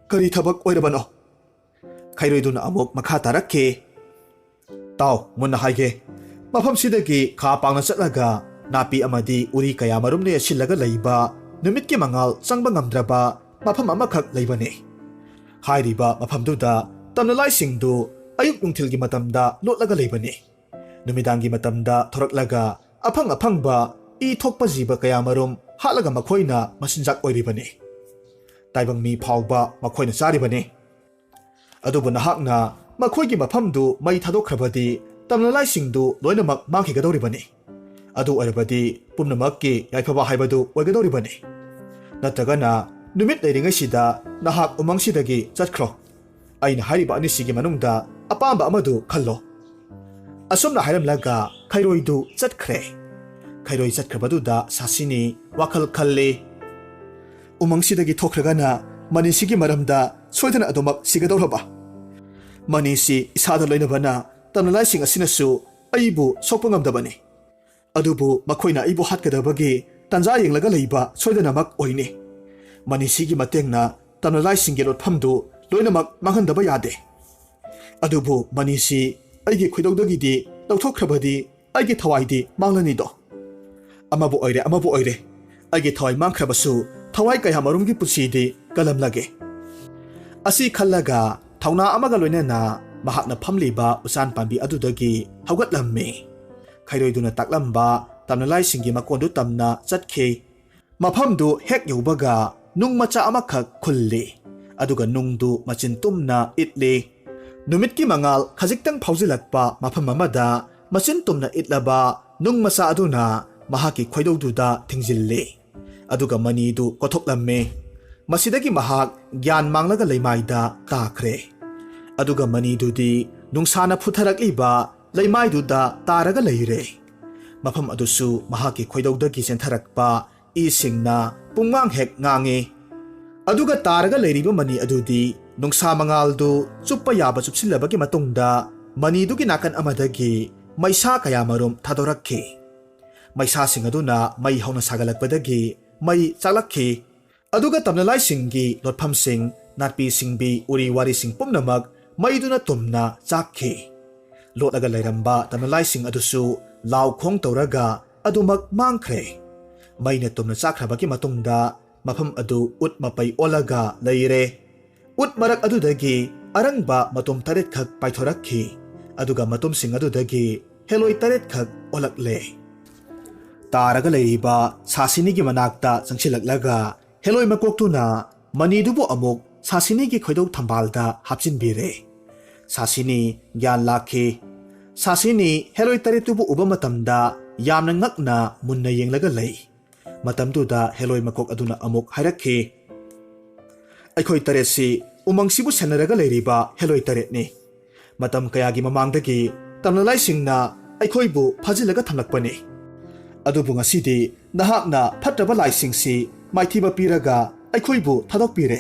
"ꯀꯔꯤ ꯊꯕꯛ ꯑꯣꯏꯔꯕꯅꯣ?" ꯈꯩꯔꯣꯏꯗꯨꯅ ꯑꯃꯨꯛ ꯃꯈꯥ ꯇꯥꯔꯛꯈꯤ꯫ "ꯇꯥꯎ, ꯃꯨꯟꯅ ꯍꯥꯏꯒꯦ꯫ ꯃꯐꯝꯁꯤꯗꯒꯤ ꯈꯥ ꯄꯥꯡꯅ ꯆꯠꯂꯒ ꯅꯥꯄꯤ ꯑꯃꯗꯤ ꯎꯔꯤ ꯀꯌꯥ ꯃꯔꯨꯝꯅ ꯌꯦꯠꯁꯤꯜꯂꯒ ꯂꯩꯕ ꯅꯨꯃꯤꯠꯀꯤ ꯃꯉꯥꯜ ꯆꯪꯕ ꯉꯝꯗ꯭ꯔꯕ ꯃꯐꯝ ꯑꯃꯈꯛ ꯂꯩꯕꯅꯤ꯫ ꯍꯥꯏꯔꯤꯕ ꯃꯐꯝꯗꯨꯗ ꯇꯝꯅꯂꯥꯏꯁꯤꯡꯗꯨ ꯑꯌꯨꯛ ꯅꯨꯡꯊꯤꯜꯒꯤ ꯃꯇꯝꯗ ꯂꯣꯠꯂꯒ ꯂꯩꯕꯅꯤ꯫ ꯅꯨꯃꯤꯗꯥꯡꯒꯤ ꯃꯇꯝꯗ ꯊꯣꯔꯛꯂꯒ ꯑꯐꯪ ꯑꯐꯪꯕ ꯏ ꯊꯣꯛꯄ ꯖꯤꯕ ꯀꯌꯥ ꯃꯔꯨꯝ ꯍꯥꯠꯂꯒ ꯃꯈꯣꯏꯅ ꯃꯆꯤꯟꯖꯥꯛ ꯑꯣꯏꯔꯤꯕꯅꯤ꯫ ꯇꯥꯏꯕꯪ ꯃꯤ ꯐꯥꯎꯕ ꯃꯈꯣꯏꯅ ꯆꯥꯔꯤꯕꯅꯤ꯫ ꯑꯗꯨꯕꯨ ꯅꯍꯥꯛꯅ ꯃꯈꯣꯏꯒꯤ ꯃꯐꯝꯗꯨ ꯃꯩ ꯊꯥꯗꯣꯛꯈ꯭ꯔꯕꯗꯤ ꯇꯝꯅꯂꯥꯏꯁꯤꯡꯗꯨ ꯂꯣꯏꯅꯃꯛ ꯃꯥꯡꯈꯤꯒꯗꯧꯔꯤꯕꯅꯤ꯫ ꯑꯗꯨ ꯑꯣꯏꯔꯕꯗꯤ ꯄꯨꯝꯅꯃꯛꯀꯤ ꯌꯥꯏꯐꯕ ꯍꯥꯏꯕꯗꯨ ꯑꯣꯏꯒꯗꯧꯔꯤꯕꯅꯤ꯫ ꯅꯠꯇ꯭ꯔꯒꯅ ꯅꯨꯃꯤꯠ ꯂꯩꯔꯤꯉꯩꯁꯤꯗ ꯅꯍꯥꯛ ꯎꯃꯪꯁꯤꯗꯒꯤ ꯆꯠꯈ꯭ꯔꯣ꯫ ꯑꯩꯅ ꯍꯥꯏꯔꯤꯕ ꯑꯅꯤꯁꯤꯒꯤ ꯃꯅꯨꯡꯗ ꯑꯄꯥꯝꯕ ꯑꯃꯗꯨ ꯈꯜꯂꯣ"꯫ ꯑꯁꯨꯝꯅ ꯍꯥꯏꯔꯝꯂꯒ ꯈꯩꯔꯣꯏꯗꯨ ꯆꯠꯈ꯭ꯔꯦ꯫ ꯈꯩꯔꯣꯏ ꯆꯠꯈ꯭ꯔꯕꯗꯨꯗ ꯁꯥꯁꯤꯅꯤ ꯋꯥꯈꯜ ꯈꯜꯂꯤ꯫ "ꯎꯃꯪꯁꯤꯗꯒꯤ ꯊꯣꯛꯈ꯭ꯔꯒꯅ ꯃꯅꯤꯁꯤꯒꯤ ꯃꯔꯝꯗ ꯁꯣꯏꯗꯅ ꯑꯗꯨꯃꯛ ꯁꯤꯒꯗꯧꯔꯕ? ꯃꯅꯤꯁꯤ ꯏꯁꯥꯗ ꯂꯣꯏꯅꯕꯅ ꯇꯝꯅꯂꯥꯏꯁꯤꯡ ꯑꯁꯤꯅꯁꯨ ꯑꯩꯕꯨ ꯁꯣꯛꯄ ꯉꯝꯗꯕꯅꯤ꯫ ꯑꯗꯨꯕꯨ ꯃꯈꯣꯏꯅ ꯑꯩꯕꯨ ꯍꯥꯠꯀꯗꯕꯒꯤ ꯇꯥꯟꯖꯥ ꯌꯦꯡꯂꯒ ꯂꯩꯕ ꯁꯣꯏꯗꯅꯃꯛ ꯑꯣꯏꯅꯤ꯫ ꯃꯅꯤꯁꯤꯒꯤ ꯃꯇꯦꯡꯅ ꯇꯝꯅꯂꯥꯏꯁꯤꯡꯒꯤ ꯂꯣꯠꯐꯝꯗꯨ ꯂꯣꯏꯅꯃꯛ ꯃꯥꯡꯍꯟꯗꯕ ꯌꯥꯗꯦ꯫ ꯑꯗꯨꯕꯨ ꯃꯅꯤꯁꯤ ꯑꯩꯒꯤ ꯈꯣꯏꯗꯧꯗꯒꯤꯗꯤ ꯂꯧꯊꯣꯛꯈ꯭ꯔꯕꯗꯤ ꯑꯩꯒꯤ ꯊꯋꯥꯏꯗꯤ ꯃꯥꯡꯂꯅꯤꯗꯣ꯫ ꯑꯃꯕꯨ ꯑꯣꯏꯔꯦ, ꯑꯃꯕꯨ ꯑꯣꯏꯔꯦ, ꯑꯩꯒꯤ ꯊꯋꯥꯏ ꯃꯥꯡꯈ꯭ꯔꯕꯁꯨ ꯊꯋꯥꯏ ꯀꯌꯥ ꯃꯔꯨꯝꯒꯤ ꯄꯨꯟꯁꯤꯗꯤ ꯀꯜꯂꯝꯂꯒꯦ"꯫ ꯑꯁꯤ ꯈꯜꯂꯒ ꯊꯧꯅꯥ ꯑꯃꯒ ꯂꯣꯏꯅꯅ ꯃꯍꯥꯛꯅ ꯐꯝꯂꯤꯕ ꯎꯆꯥꯟ ꯄꯥꯝꯕꯤ ꯑꯗꯨꯗꯒꯤ ꯍꯧꯒꯠꯂꯝꯃꯤ꯫ ꯈꯩꯔꯣꯏꯗꯨꯅ ꯇꯥꯛꯂꯝꯕ ꯇꯝꯅꯂꯥꯏꯁꯤꯡꯒꯤ ꯃꯀꯣꯟꯗꯨ ꯇꯝꯅ ꯆꯠꯈꯤ꯫ ꯃꯐꯝꯗꯨ ꯍꯦꯛ ꯌꯧꯕꯒ ꯅꯨꯡ ꯃꯆꯥ ꯑꯃꯈꯛ ꯈꯨꯜꯂꯤ, ꯑꯗꯨꯒ ꯅꯨꯡꯗꯨ ꯃꯆꯤꯟ ꯇꯨꯝꯅ ꯏꯠꯂꯤ꯫ ꯅꯨꯃꯤꯠꯀꯤ ꯃꯉꯥꯜ ꯈꯖꯤꯛꯇꯪ ꯐꯥꯎꯖꯤꯜꯂꯛꯄ ꯃꯐꯝ ꯑꯃꯗ ꯃꯆꯤꯟ ꯇꯨꯝꯅ ꯏꯠꯂꯕ ꯅꯨꯡ ꯃꯆꯥ ꯑꯗꯨꯅ ꯃꯍꯥꯛꯀꯤ ꯈꯣꯏꯗꯧꯗꯨꯗ ꯊꯤꯡꯖꯤꯜꯂꯤ, ꯑꯗꯨꯒ ꯃꯅꯤꯗꯨ ꯀꯣꯊꯣꯛꯂꯝꯃꯤ꯫ ꯃꯁꯤꯗꯒꯤ ꯃꯍꯥꯛ ꯒ꯭ꯌꯥꯟ ꯃꯥꯡꯂꯒ ꯂꯩꯃꯥꯏꯗ ꯇꯥꯈ꯭ꯔꯦ꯫ ꯑꯗꯨꯒ ꯃꯅꯤꯗꯨꯗꯤ ꯅꯨꯡꯁꯥꯅ ꯐꯨꯊꯔꯛꯂꯤꯕ ꯂꯩꯃꯥꯏꯗꯨꯗ ꯇꯥꯔꯒ ꯂꯩꯔꯦ꯫ ꯃꯐꯝ ꯑꯗꯨꯁꯨ ꯃꯍꯥꯛꯀꯤ ꯈꯣꯏꯗꯧꯗꯒꯤ ꯆꯦꯟꯊꯔꯛꯄ ꯏꯁꯤꯡꯅ ꯄꯨꯡꯉꯥꯡ ꯍꯦꯛ ꯉꯥꯡꯉꯤ꯫ ꯑꯗꯨꯒ ꯇꯥꯔꯒ ꯂꯩꯔꯤꯕ ꯃꯅꯤ ꯑꯗꯨꯗꯤ ꯅꯨꯡꯁꯥ ꯃꯉꯥꯜꯗꯨ ꯆꯨꯞꯄ ꯌꯥꯕ ꯆꯨꯞꯁꯤꯜꯂꯕꯒꯤ ꯃꯇꯨꯡꯗ ꯃꯅꯤꯗꯨꯒꯤ ꯅꯥꯀꯟ ꯑꯃꯗꯒꯤ ꯃꯩꯁꯥ ꯀꯌꯥ ꯃꯔꯨꯝ ꯊꯥꯗꯣꯔꯛꯈꯤ꯫ ꯃꯩꯁꯥꯁꯤꯡ ꯑꯗꯨꯅ ꯃꯩ ꯍꯧꯅ ꯁꯥꯒꯠꯂꯛꯄꯗꯒꯤ ꯃꯩ ꯆꯥꯛꯂꯛꯈꯤ꯫ ꯑꯗꯨꯒ ꯇꯝꯅꯂꯥꯏꯁꯤꯡꯒꯤ ꯂꯣꯠꯐꯝꯁꯤꯡ, ꯅꯥꯄꯤ ꯁꯤꯡꯕꯤ, ꯎꯔꯤ ꯋꯥꯔꯤꯁꯤꯡ ꯄꯨꯝꯅꯃꯛ ꯃꯩꯗꯨꯅ ꯇꯨꯝꯅ ꯆꯥꯛꯈꯤ꯫ ꯂꯣꯠꯂꯒ ꯂꯩꯔꯝꯕ ꯇꯝꯅꯂꯥꯏꯁꯤꯡ ꯑꯗꯨꯁꯨ ꯂꯥꯎ ꯈꯣꯡ ꯇꯧꯔꯒ ꯑꯗꯨꯃꯛ ꯃꯥꯡꯈ꯭ꯔꯦ꯫ ꯃꯩꯅ ꯇꯨꯝꯅ ꯆꯥꯛꯈ꯭ꯔꯕꯒꯤ ꯃꯇꯨꯡꯗ ꯃꯐꯝ ꯑꯗꯨ ꯎꯠ ꯃꯄꯩ ꯑꯣꯜꯂꯒ ꯂꯩꯔꯦ꯫ ꯎꯠ ꯃꯔꯛ ꯑꯗꯨꯗꯒꯤ ꯑꯔꯪꯕ ꯃꯇꯨꯝ ꯇꯔꯦꯠꯈꯛ ꯄꯥꯏꯊꯣꯔꯛꯈꯤ, ꯑꯗꯨꯒ ꯃꯇꯨꯝꯁꯤꯡ ꯑꯗꯨꯗꯒꯤ ꯍꯦꯂꯣꯏ ꯇꯔꯦꯠꯈꯛ ꯑꯣꯜꯂꯛꯂꯦ꯫ ꯇꯥꯔꯒ ꯂꯩꯔꯤꯕ ꯁꯥꯁꯤꯅꯤꯒꯤ ꯃꯅꯥꯛꯇ ꯆꯪꯁꯤꯜꯂꯛꯂꯒ ꯍꯦꯂꯣꯏ ꯃꯀꯣꯛꯇꯨꯅ ꯃꯅꯤꯗꯨꯕꯨ ꯑꯃꯨꯛ ꯁꯥꯁꯤꯅꯤꯒꯤ ꯈꯣꯏꯗꯧ ꯊꯝꯕꯥꯜꯗ ꯍꯥꯞꯆꯤꯟꯕꯤꯔꯦ꯫ ꯁꯥꯁꯤꯅꯤ ꯒ꯭ꯌꯥꯟ ꯂꯥꯛꯈꯤ꯫ ꯁꯥꯁꯤꯅꯤ ꯍꯦꯂꯣꯏ ꯇꯔꯦꯠꯇꯨꯕꯨ ꯎꯕ ꯃꯇꯝꯗ ꯌꯥꯝꯅ ꯉꯛꯅ ꯃꯨꯟꯅ ꯌꯦꯡꯂꯒ ꯂꯩ꯫ ꯃꯇꯝꯗꯨꯗ ꯍꯦꯂꯣꯏ ꯃꯀꯣꯛ ꯑꯗꯨꯅ ꯑꯃꯨꯛ ꯍꯥꯏꯔꯛꯈꯤ, "ꯑꯩꯈꯣꯏ ꯇꯔꯦꯠꯁꯤ ꯎꯃꯪꯁꯤꯕꯨ ꯁꯦꯟꯅꯔꯒ ꯂꯩꯔꯤꯕ ꯍꯦꯂꯣꯏ ꯇꯔꯦꯠꯅꯤ꯫ ꯃꯇꯝ ꯀꯌꯥꯒꯤ ꯃꯃꯥꯡꯗꯒꯤ ꯇꯝꯅꯂꯥꯏꯁꯤꯡꯅ ꯑꯩꯈꯣꯏꯕꯨ ꯐꯥꯖꯤꯜꯂꯒ ꯊꯝꯂꯛꯄꯅꯤ꯫ ꯑꯗꯨꯕꯨ ꯉꯁꯤꯗꯤ ꯅꯍꯥꯛꯅ ꯐꯠꯇ꯭ꯔꯕ ꯂꯥꯏꯁꯤꯡꯁꯤ ꯃꯥꯏꯊꯤꯕ ꯄꯤꯔꯒ ꯑꯩꯈꯣꯏꯕꯨ ꯊꯥꯗꯣꯛꯄꯤꯔꯦ꯫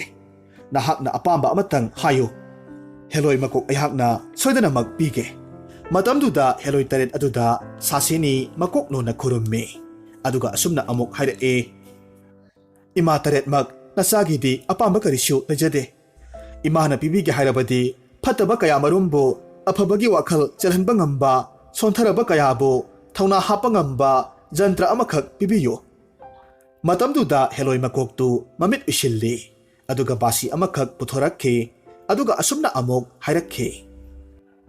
ꯅꯍꯥꯛꯅ ꯑꯄꯥꯝꯕ ꯑꯃꯇꯪ ꯍꯥꯏꯌꯨ꯫ ꯍꯦꯂꯣꯏ ꯃꯀꯣꯛ ꯑꯩꯍꯥꯛꯅ ꯁꯣꯏꯗꯅꯃꯛ ꯄꯤꯒꯦ꯫" ꯃꯇꯝꯗꯨꯗ ꯍꯦꯂꯣꯏ ꯇꯔꯦꯠ ꯑꯗꯨꯗ ꯁꯥꯁꯤꯅꯤ ꯃꯀꯣꯛ ꯅꯣꯟꯅ ꯈꯨꯔꯨꯝꯃꯤ꯫ ꯑꯗꯨꯒ ꯑꯁꯨꯝꯅ ꯑꯃꯨꯛ ꯍꯥꯏꯔꯛꯏ, "ꯏꯃꯥ ꯇꯔꯦꯠꯃꯛ, ꯅꯆꯥꯒꯤꯗꯤ ꯑꯄꯥꯝꯕ ꯀꯔꯤꯁꯨ ꯂꯩꯖꯗꯦ꯫ ꯏꯃꯥꯅ ꯄꯤꯕꯤꯒꯦ ꯍꯥꯏꯔꯕꯗꯤ ꯐꯠꯇꯕ ꯀꯌꯥ ꯃꯔꯨꯝꯕꯨ ꯑꯐꯕꯒꯤ ꯋꯥꯈꯜ ꯆꯦꯜꯍꯟꯕ ꯉꯝꯕ, ꯁꯣꯟꯊꯔꯕ ꯀꯌꯥꯕꯨ ꯊꯧꯅꯥ ꯍꯥꯞꯄ ꯉꯝꯕ ꯖꯟꯇ꯭ꯔ ꯑꯃꯈꯛ ꯄꯤꯕꯤꯌꯨ꯫" ꯃꯇꯝꯗꯨꯗ ꯍꯦꯂꯣꯏ ꯃꯀꯣꯛꯇꯨ ꯃꯃꯤꯠ ꯎꯏꯁꯤꯜꯂꯤ, ꯑꯗꯨꯒ ꯕꯥꯁꯤ ꯑꯃꯈꯛ ꯄꯨꯊꯣꯔꯛꯈꯤ, ꯑꯗꯨꯒ ꯑꯁꯨꯝꯅ ꯑꯃꯨꯛ ꯍꯥꯏꯔꯛꯈꯤ,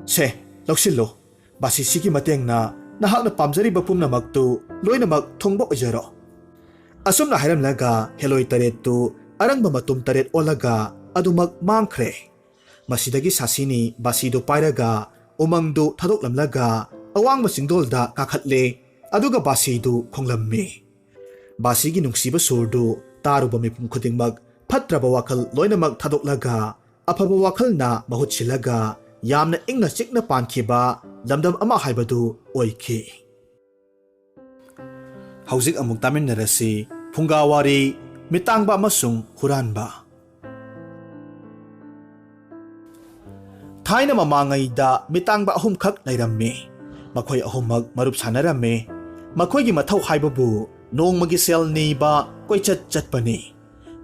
"ꯁꯦ, ꯂꯧꯁꯤꯜꯂꯨ꯫ ꯕꯥꯁꯤꯁꯤꯒꯤ ꯃꯇꯦꯡꯅ ꯅꯍꯥꯛꯅ ꯄꯥꯝꯖꯔꯤꯕ ꯄꯨꯝꯅꯃꯛꯇꯨ ꯂꯣꯏꯅꯃꯛ ꯊꯨꯡꯕ ꯑꯣꯏꯖꯔꯣ꯫" ꯑꯁꯨꯝꯅ ꯍꯥꯏꯔꯝꯂꯒ ꯍꯦꯂꯣꯏ ꯇꯔꯦꯠꯇꯨ ꯑꯔꯪꯕ ꯃꯇꯨꯝ ꯇꯔꯦꯠ ꯑꯣꯜꯂꯒ ꯑꯗꯨꯃꯛ ꯃꯥꯡꯈ꯭ꯔꯦ꯫ ꯃꯁꯤꯗꯒꯤ ꯁꯥꯁꯤꯅꯤ ꯕꯥꯁꯤꯗꯨ ꯄꯥꯏꯔꯒ ꯎꯃꯪꯗꯨ ꯊꯥꯗꯣꯛꯂꯝꯂꯒ ꯑꯋꯥꯡꯕ ꯆꯤꯡꯗꯣꯜꯗ ꯀꯥꯈꯠꯂꯦ, ꯑꯗꯨꯒ ꯕꯥꯁꯤꯗꯨ ꯈꯣꯡꯂꯝꯃꯤ꯫ ꯕꯥꯁꯤꯒꯤ ꯅꯨꯡꯁꯤꯕ ꯁꯨꯔꯗꯨ ꯇꯥꯔꯨꯕ ꯃꯤꯄꯨꯝ ꯈꯨꯗꯤꯡꯃꯛ ꯐꯠꯇ꯭ꯔꯕ ꯋꯥꯈꯜ ꯂꯣꯏꯅꯃꯛ ꯊꯥꯗꯣꯛꯂꯒ ꯑꯐꯕ ꯋꯥꯈꯜꯅ ꯃꯍꯨꯠ ꯁꯤꯜꯂꯒ ꯌꯥꯝꯅ ꯏꯪꯅ ꯆꯤꯛꯅ ꯄꯥꯟꯈꯤꯕ ꯂꯝꯗꯝ ꯑꯃ ꯍꯥꯏꯕꯗꯨ ꯑꯣꯏꯈꯤ꯫ ꯍꯧꯖꯤꯛ ꯑꯃꯨꯛ ꯇꯥꯃꯤꯟꯅꯔꯁꯤ ꯐꯨꯡꯒꯥ ꯋꯥꯔꯤ, ꯃꯤꯇꯥꯡꯕ ꯑꯃꯁꯨꯡ ꯍꯨꯔꯥꯟꯕ꯫ ꯊꯥꯏꯅ ꯃꯃꯥꯡꯉꯩꯗ ꯃꯤꯇꯥꯡꯕ ꯑꯍꯨꯝꯈꯛ ꯂꯩꯔꯝꯃꯤ꯫ ꯃꯈꯣꯏ ꯑꯍꯨꯝꯃꯛ ꯃꯔꯨꯞ ꯁꯥꯟꯅꯔꯝꯃꯤ꯫ ꯃꯈꯣꯏꯒꯤ ꯃꯊꯧ ꯍꯥꯏꯕꯕꯨ ꯅꯣꯡꯃꯒꯤ ꯁꯦꯜ ꯅꯤꯕ, ꯀꯣꯏꯆꯠ ꯆꯠꯄꯅꯤ꯫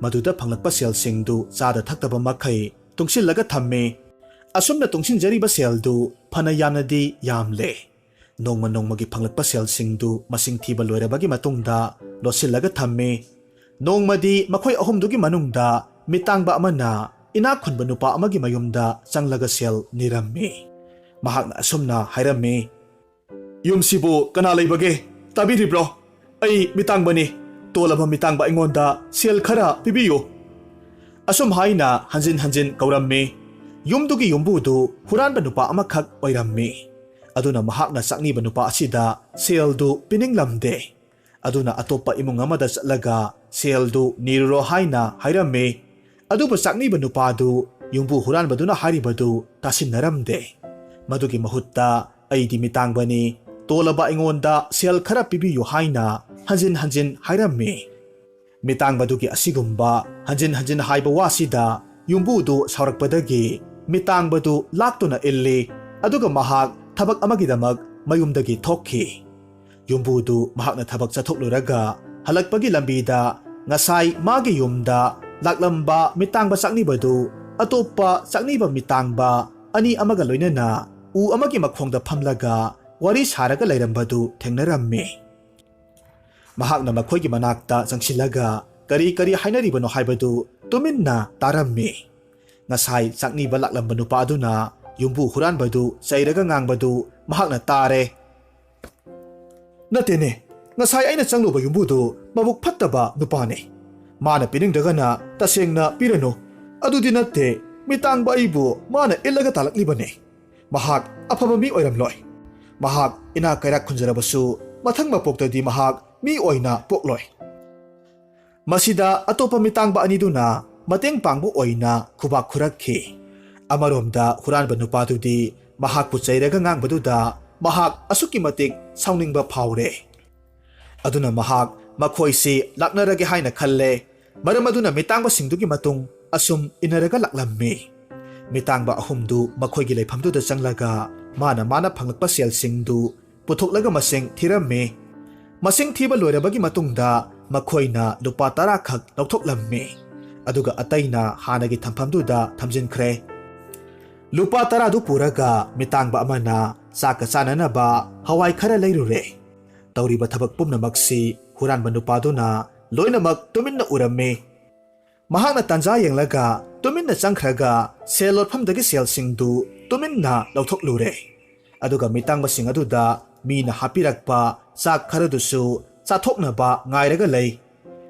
ꯃꯗꯨꯗ ꯐꯪꯂꯛꯄ ꯁꯦꯜꯁꯤꯡꯗꯨ ꯆꯥꯗ ꯊꯛꯇꯕ ꯃꯈꯩ ꯇꯨꯡꯁꯤꯜꯂꯒ ꯊꯝꯃꯤ꯫ ꯑꯁꯨꯝꯅ ꯇꯨꯡꯁꯤꯟꯖꯔꯤꯕ ꯁꯦꯜꯗꯨ ꯐꯅ ꯌꯥꯝꯅꯗꯤ ꯌꯥꯝꯂꯦ꯫ ꯅꯣꯡꯃ ꯅꯣꯡꯃꯒꯤ ꯐꯪꯂꯛꯄ ꯁꯦꯜꯁꯤꯡꯗꯨ ꯃꯁꯤꯡ ꯊꯤꯕ ꯂꯣꯏꯔꯕꯒꯤ ꯃꯇꯨꯡꯗ ꯂꯣꯠꯁꯤꯜꯂꯒ ꯊꯝꯃꯤ꯫ ꯅꯣꯡꯃꯗꯤ ꯃꯈꯣꯏ ꯑꯍꯨꯝꯗꯨꯒꯤ ꯃꯅꯨꯡꯗ ꯃꯤꯇꯥꯡꯕ ꯑꯃꯅ ꯏꯅꯥꯛ ꯈꯨꯟꯕ ꯅꯨꯄꯥ ꯑꯃꯒꯤ ꯃꯌꯨꯝꯗ ꯆꯪꯂꯒ ꯁꯦꯜ ꯅꯤꯔꯝꯃꯤ꯫ ꯃꯍꯥꯛꯅ ꯑꯁꯨꯝꯅ ꯍꯥꯏꯔꯝꯃꯤ, "ꯌꯨꯝꯁꯤꯕꯨ ꯀꯅꯥ ꯂꯩꯕꯒꯦ? ꯇꯥꯕꯤꯔꯤꯕ꯭ꯔꯣ? ꯑꯩ ꯃꯤꯇꯥꯡꯕꯅꯤ꯫ ꯇꯣꯜꯂꯕ ꯃꯤꯇꯥꯡꯕ ꯑꯩꯉꯣꯟꯗ ꯁꯦꯜ ꯈꯔ ꯄꯤꯕꯤꯌꯨ꯫" ꯑꯁꯨꯝ ꯍꯥꯏꯅ ꯍꯟꯖꯤꯟ ꯍꯟꯖꯤꯟ ꯀꯧꯔꯝꯃꯤ꯫ ꯌꯨꯝꯗꯨꯒꯤ ꯌꯨꯝꯕꯨꯗꯨ ꯍꯨꯔꯥꯟꯕ ꯅꯨꯄꯥ ꯑꯃꯈꯛ ꯑꯣꯏꯔꯝꯃꯤ꯫ ꯑꯗꯨꯅ ꯃꯍꯥꯛꯅ ꯆꯥꯛꯅꯤꯕ ꯅꯨꯄꯥ ꯑꯁꯤꯗ ꯁꯦꯜꯗꯨ ꯄꯤꯅꯤꯡꯂꯝꯗꯦ꯫ ꯑꯗꯨꯅ ꯑꯇꯣꯞꯄ ꯏꯃꯨꯡ ꯑꯃꯗ ꯆꯠꯂꯒ ꯁꯦꯜꯗꯨ ꯅꯤꯔꯨꯔꯣ ꯍꯥꯏꯅ ꯍꯥꯏꯔꯝꯃꯤ꯫ ꯑꯗꯨꯕꯨ ꯆꯥꯛꯅꯤꯕ ꯅꯨꯄꯥꯗꯨ ꯌꯨꯝꯕꯨ ꯍꯨꯔꯥꯟꯕꯗꯨꯅ ꯍꯥꯏꯔꯤꯕꯗꯨ ꯇꯥꯁꯤꯟꯅꯔꯝꯗꯦ꯫ ꯃꯗꯨꯒꯤ ꯃꯍꯨꯠꯇ, "ꯑꯩꯗꯤ ꯃꯤꯇꯥꯡꯕꯅꯤ, ꯇꯣꯜꯂꯕ ꯑꯩꯉꯣꯟꯗ ꯁꯦꯜ ꯈꯔ ꯄꯤꯕꯤꯌꯨ" ꯍꯥꯏꯅ ꯍꯟꯖꯤꯟ ꯍꯟꯖꯤꯟ ꯍꯥꯏꯔꯝꯃꯤ꯫ ꯃꯤꯇꯥꯡꯕꯗꯨꯒꯤ ꯑꯁꯤꯒꯨꯝꯕ ꯍꯟꯖꯤꯟ ꯍꯟꯖꯤꯟ ꯍꯥꯏꯕ ꯋꯥꯁꯤꯗ ꯌꯨꯝꯕꯨꯗꯨ ꯁꯥꯎꯔꯛꯄꯗꯒꯤ ꯃꯤꯇꯥꯡꯕꯗꯨ ꯂꯥꯛꯇꯨꯅ ꯏꯜꯂꯤ, ꯑꯗꯨꯒ ꯃꯍꯥꯛ ꯊꯕꯛ ꯑꯃꯒꯤꯗꯃꯛ ꯃꯌꯨꯝꯗꯒꯤ ꯊꯣꯛꯈꯤ꯫ ꯌꯨꯝꯕꯨꯗꯨ ꯃꯍꯥꯛꯅ ꯊꯕꯛ ꯆꯠꯊꯣꯛꯂꯨꯔꯒ ꯍꯜꯂꯛꯄꯒꯤ ꯂꯝꯕꯤꯗ ꯉꯁꯥꯏ ꯃꯥꯒꯤ ꯌꯨꯝꯗ ꯂꯥꯛꯂꯝꯕ ꯃꯤꯇꯥꯡꯕ ꯆꯥꯛꯅꯤꯕꯗꯨ ꯑꯇꯣꯞꯄ ꯆꯥꯛꯅꯤꯕ ꯃꯤꯇꯥꯡꯕ ꯑꯅꯤ ꯑꯃꯒ ꯂꯣꯏꯅꯅ ꯎ ꯑꯃꯒꯤ ꯃꯈꯣꯡꯗ ꯐꯝꯂꯒ ꯋꯥꯔꯤ ꯁꯥꯔꯒ ꯂꯩꯔꯝꯕꯗꯨ ꯊꯦꯡꯅꯔꯝꯃꯤ꯫ ꯃꯍꯥꯛꯅ ꯃꯈꯣꯏꯒꯤ ꯃꯅꯥꯛꯇ ꯆꯪꯁꯤꯜꯂꯒ ꯀꯔꯤ ꯀꯔꯤ ꯍꯥꯏꯅꯔꯤꯕꯅꯣ ꯍꯥꯏꯕꯗꯨ ꯇꯨꯃꯤꯟꯅ ꯇꯥꯔꯝꯃꯤ꯫ ꯉꯁꯥꯏ ꯆꯥꯛꯅꯤꯕ ꯂꯥꯛꯂꯝꯕ ꯅꯨꯄꯥ ꯑꯗꯨꯅ ꯌꯨꯝꯕꯨ ꯍꯨꯔꯥꯟꯕꯗꯨ ꯆꯩꯔꯒ ꯉꯥꯡꯕꯗꯨ ꯃꯍꯥꯛꯅ ꯇꯥꯔꯦ꯫ "ꯅꯠꯇꯦꯅꯦ, ꯉꯁꯥꯏ ꯑꯩꯅ ꯆꯪꯂꯨꯕ ꯌꯨꯝꯕꯨꯗꯨ ꯃꯕꯨꯛ ꯐꯠꯇꯕ ꯅꯨꯄꯥꯅꯦ꯫ ꯃꯥꯅ ꯄꯤꯅꯤꯡꯗ꯭ꯔꯒꯅ ꯇꯁꯦꯡꯅ ꯄꯤꯔꯅꯨ꯫ ꯑꯗꯨꯗꯤ ꯅꯠꯇꯦ, ꯃꯤꯇꯥꯡꯕ ꯑꯩꯕꯨ ꯃꯥꯅ ꯏꯜꯂꯒ ꯇꯥꯜꯂꯛꯂꯤꯕꯅꯦ꯫ ꯃꯍꯥꯛ ꯑꯐꯕ ꯃꯤ ꯑꯣꯏꯔꯝꯂꯣꯏ꯫ ꯃꯍꯥꯛ ꯏꯅꯥꯛ ꯀꯩꯔꯥꯛ ꯈꯨꯟꯖꯔꯕꯁꯨ ꯃꯊꯪ ꯃꯄꯣꯛꯇꯗꯤ ꯃꯍꯥꯛ ꯃꯤ ꯑꯣꯏꯅ ꯄꯣꯛꯂꯣꯏ꯫" ꯃꯁꯤꯗ ꯑꯇꯣꯞꯄ ꯃꯤꯇꯥꯡꯕ ꯑꯅꯤꯗꯨꯅ ꯃꯇꯦꯡ ꯄꯥꯡꯕ ꯑꯣꯏꯅ ꯈꯨꯕꯥꯛ ꯈꯨꯔꯛꯈꯤ꯫ ꯑꯃꯔꯣꯝꯗ ꯍꯨꯔꯥꯟꯕ ꯅꯨꯄꯥꯗꯨꯗꯤ ꯃꯍꯥꯛꯄꯨ ꯆꯩꯔꯒ ꯉꯥꯡꯕꯗꯨꯗ ꯃꯍꯥꯛ ꯑꯁꯨꯛꯀꯤ ꯃꯇꯤꯛ ꯁꯥꯎꯅꯤꯡꯕ ꯐꯥꯎꯔꯦ꯫ ꯑꯗꯨꯅ ꯃꯍꯥꯛ ꯃꯈꯣꯏꯁꯤ ꯂꯥꯛꯅꯔꯒꯦ ꯍꯥꯏꯅ ꯈꯜꯂꯦ꯫ ꯃꯔꯝ ꯑꯗꯨꯅ ꯃꯤꯇꯥꯡꯕꯁꯤꯡꯗꯨꯒꯤ ꯃꯇꯨꯡ ꯑꯁꯨꯝ ꯏꯟꯅꯔꯒ ꯂꯥꯛꯂꯝꯃꯤ꯫ ꯃꯤꯇꯥꯡꯕ ꯑꯍꯨꯝꯗꯨ ꯃꯈꯣꯏꯒꯤ ꯂꯩꯐꯝꯗꯨꯗ ꯆꯪꯂꯒ ꯃꯥꯅ ꯃꯥꯅ ꯐꯪꯂꯛꯄ ꯁꯦꯜꯁꯤꯡꯗꯨ ꯄꯨꯊꯣꯛꯂꯒ ꯃꯁꯤꯡ ꯊꯤꯔꯝꯃꯤ꯫ ꯃꯁꯤꯡ ꯊꯤꯕ ꯂꯣꯏꯔꯕꯒꯤ ꯃꯇꯨꯡꯗ ꯃꯈꯣꯏꯅ ꯂꯨꯄꯥ ꯇꯔꯥ ꯈꯛ ꯂꯧꯊꯣꯛꯂꯝꯃꯤ꯫ ꯑꯗꯨꯒ ꯑꯇꯩꯅ ꯍꯥꯟꯅꯒꯤ ꯊꯝꯐꯝꯗꯨꯗ ꯊꯝꯖꯤꯟꯈ꯭ꯔꯦ꯫ ꯂꯨꯄꯥ ꯇꯔꯥꯗꯨ ꯄꯨꯔꯒ ꯃꯤꯇꯥꯡꯕ ꯑꯃꯅ ꯆꯥꯛꯀ ꯆꯥꯅꯅꯕ ꯍꯋꯥꯏ ꯈꯔ ꯂꯩꯔꯨꯔꯦ꯫ ꯇꯧꯔꯤꯕ ꯊꯕꯛ ꯄꯨꯝꯅꯃꯛꯁꯤ ꯍꯨꯔꯥꯟꯕ ꯅꯨꯄꯥꯗꯨꯅ ꯂꯣꯏꯅꯃꯛ ꯇꯨꯃꯤꯟꯅ ꯎꯔꯝꯃꯤ꯫ ꯃꯍꯥꯛꯅ ꯇꯥꯟꯖꯥ ꯌꯦꯡꯂꯒ ꯇꯨꯃꯤꯟꯅ ꯆꯪꯈ꯭ꯔꯒ ꯁꯦꯜ ꯂꯣꯠꯐꯝꯗꯒꯤ ꯁꯦꯜꯁꯤꯡꯗꯨ ꯇꯨꯃꯤꯟꯅ ꯂꯧꯊꯣꯛꯂꯨꯔꯦ꯫ ꯑꯗꯨꯒ ꯃꯤꯇꯥꯡꯕꯁꯤꯡ ꯑꯗꯨꯗ ꯃꯤꯅ ꯍꯥꯞꯄꯤꯔꯛꯄ ꯆꯥꯛ ꯈꯔꯗꯨꯁꯨ ꯆꯥꯊꯣꯛꯅꯕ ꯉꯥꯏꯔꯒ ꯂꯩ꯫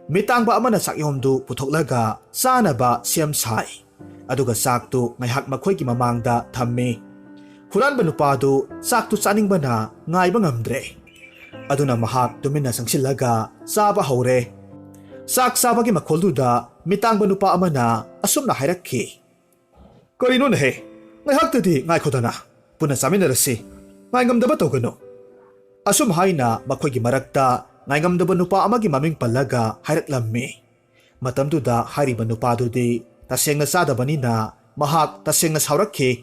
ꯃꯤꯇꯥꯡꯕ ꯑꯃꯅ ꯆꯥꯛꯌꯣꯝꯗꯨ ꯄꯨꯊꯣꯛꯂꯒ ꯆꯥꯅꯕ ꯁꯦꯝ ꯁꯥꯏ꯫ ꯑꯗꯨꯒ ꯆꯥꯛꯇꯨ ꯉꯥꯏꯍꯥꯛ ꯃꯈꯣꯏꯒꯤ ꯃꯃꯥꯡꯗ ꯊꯝꯃꯤ꯫ ꯍꯨꯔꯥꯟꯕ ꯅꯨꯄꯥꯗꯨ ꯆꯥꯛꯇꯨ ꯆꯥꯅꯤꯡꯕꯅ ꯉꯥꯏꯕ ꯉꯝꯗ꯭ꯔꯦ꯫ ꯑꯗꯨꯅ ꯃꯍꯥꯛ ꯇꯨꯃꯤꯟꯅ ꯆꯪꯁꯤꯜꯂꯒ ꯆꯥꯕ ꯍꯧꯔꯦ꯫ ꯆꯥꯛ ꯆꯥꯕꯒꯤ ꯃꯈꯣꯜꯗꯨꯗ ꯃꯤꯇꯥꯡꯕ ꯅꯨꯄꯥ ꯑꯃꯅ ꯑꯁꯨꯝꯅ ꯍꯥꯏꯔꯛꯈꯤ, "ꯀꯔꯤꯅꯣꯅꯦꯍꯦ? ꯉꯥꯏꯍꯥꯛꯇꯗꯤ ꯉꯥꯏꯈꯣꯗꯅ꯫ ꯄꯨꯟꯅ ꯆꯥꯃꯤꯟꯅꯔꯁꯤ꯫ ꯉꯥꯏꯉꯝꯗꯕ ꯇꯧꯒꯅꯨ꯫" ꯑꯁꯨꯝ ꯍꯥꯏꯅ ꯃꯈꯣꯏꯒꯤ ꯃꯔꯛꯇ ꯉꯥꯏꯉꯝꯗꯕ ꯅꯨꯄꯥ ꯑꯃꯒꯤ ꯃꯃꯤꯡ ꯄꯜꯂꯒ ꯍꯥꯏꯔꯛꯂꯝꯃꯤ꯫ ꯃꯇꯝꯗꯨꯗ ꯍꯥꯏꯔꯤꯕ ꯅꯨꯄꯥꯗꯨꯗꯤ ꯇꯁꯦꯡꯅ ꯆꯥꯗꯕꯅꯤꯅ ꯃꯍꯥꯛ ꯇꯁꯦꯡꯅ ꯁꯥꯎꯔꯛꯈꯤ꯫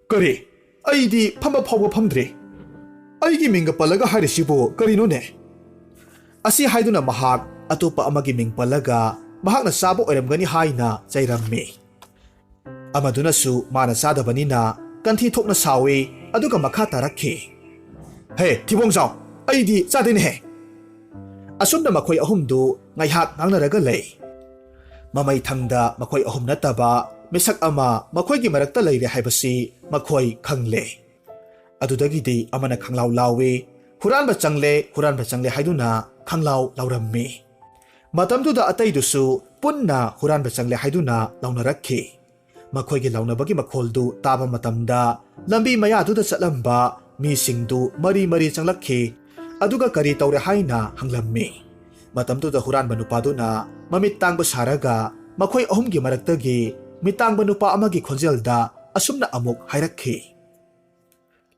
"ꯀꯔꯤ? ꯑꯩꯗꯤ ꯐꯝꯕ ꯐꯥꯎꯕ ꯐꯝꯗ꯭ꯔꯤ꯫ ꯑꯩꯒꯤ ꯃꯤꯡꯒ ꯄꯜꯂꯒ ꯍꯥꯏꯔꯤꯁꯤꯕꯨ ꯀꯔꯤꯅꯣꯅꯦ?" ꯑꯁꯤ ꯍꯥꯏꯗꯨꯅ ꯃꯍꯥꯛ ꯑꯇꯣꯞꯄ ꯑꯃꯒꯤ ꯃꯤꯡ ꯄꯜꯂꯒ ꯃꯍꯥꯛꯅ ꯆꯥꯕ ꯑꯣꯏꯔꯝꯒꯅꯤ ꯍꯥꯏꯅ ꯆꯩꯔꯝꯃꯤ꯫ ꯑꯃꯗꯨꯅꯁꯨ ꯃꯥꯅ ꯆꯥꯗꯕꯅꯤꯅ ꯀꯟꯊꯤ ꯊꯣꯛꯅ ꯁꯥꯎꯏ, ꯑꯗꯨꯒ ꯃꯈꯥ ꯇꯥꯔꯛꯈꯤ, "ꯍꯦ, ꯊꯤꯕꯣꯡꯖꯥꯎ, ꯑꯩꯗꯤ ꯆꯥꯗꯦꯅꯦꯍꯦ!" ꯑꯁꯨꯝꯅ ꯃꯈꯣꯏ ꯑꯍꯨꯝꯗꯨ ꯉꯥꯏꯍꯥꯛ ꯉꯥꯡꯅꯔꯒ ꯂꯩ꯫ ꯃꯃꯩ ꯊꯪꯗ ꯃꯈꯣꯏ ꯑꯍꯨꯝ ꯅꯠꯇꯕ ꯃꯤꯁꯛ ꯑꯃ ꯃꯈꯣꯏꯒꯤ ꯃꯔꯛꯇ ꯂꯩꯔꯦ ꯍꯥꯏꯕꯁꯤ ꯃꯈꯣꯏ ꯈꯪꯂꯦ꯫ ꯑꯗꯨꯗꯒꯤꯗꯤ ꯑꯃꯅ ꯈꯪꯂꯥꯎ ꯂꯥꯎꯏ, "ꯍꯨꯔꯥꯟꯕ ꯆꯪꯂꯦ, ꯍꯨꯔꯥꯟꯕ ꯆꯪꯂꯦ" ꯍꯥꯏꯗꯨꯅ ꯈꯪꯂꯥꯎ ꯂꯥꯎꯔꯝꯃꯤ꯫ ꯃꯇꯝꯗꯨꯗ ꯑꯇꯩꯗꯨꯁꯨ ꯄꯨꯟꯅ "ꯍꯨꯔꯥꯟꯕ ꯆꯪꯂꯦ" ꯍꯥꯏꯗꯨꯅ ꯂꯥꯎꯅꯔꯛꯈꯤ꯫ ꯃꯈꯣꯏꯒꯤ ꯂꯥꯎꯅꯕꯒꯤ ꯃꯈꯣꯜꯗꯨ ꯇꯥꯕ ꯃꯇꯝꯗ ꯂꯝꯕꯤ ꯃꯌꯥꯗꯨꯗ ꯆꯠꯂꯝꯕ ꯃꯤꯁꯤꯡꯗꯨ ꯃꯔꯤ ꯃꯔꯤ ꯆꯪꯂꯛꯈꯤ꯫ ꯑꯗꯨꯒ ꯀꯔꯤ ꯇꯧꯔꯦ ꯍꯥꯏꯅ ꯍꯪꯂꯝꯃꯤ꯫ ꯃꯇꯝꯗꯨꯗ ꯍꯨꯔꯥꯟꯕ ꯅꯨꯄꯥꯗꯨꯅ ꯃꯃꯤꯠ ꯇꯥꯡꯕ ꯁꯥꯔꯒ ꯃꯈꯣꯏ ꯑꯍꯨꯝꯒꯤ ꯃꯔꯛꯇꯒꯤ ꯃꯤꯇꯥꯡꯕ ꯅꯨꯄꯥ ꯑꯃꯒꯤ ꯈꯣꯟꯖꯦꯜꯗ ꯑꯁꯨꯝꯅ ꯑꯃꯨꯛ ꯍꯥꯏꯔꯛꯈꯤ,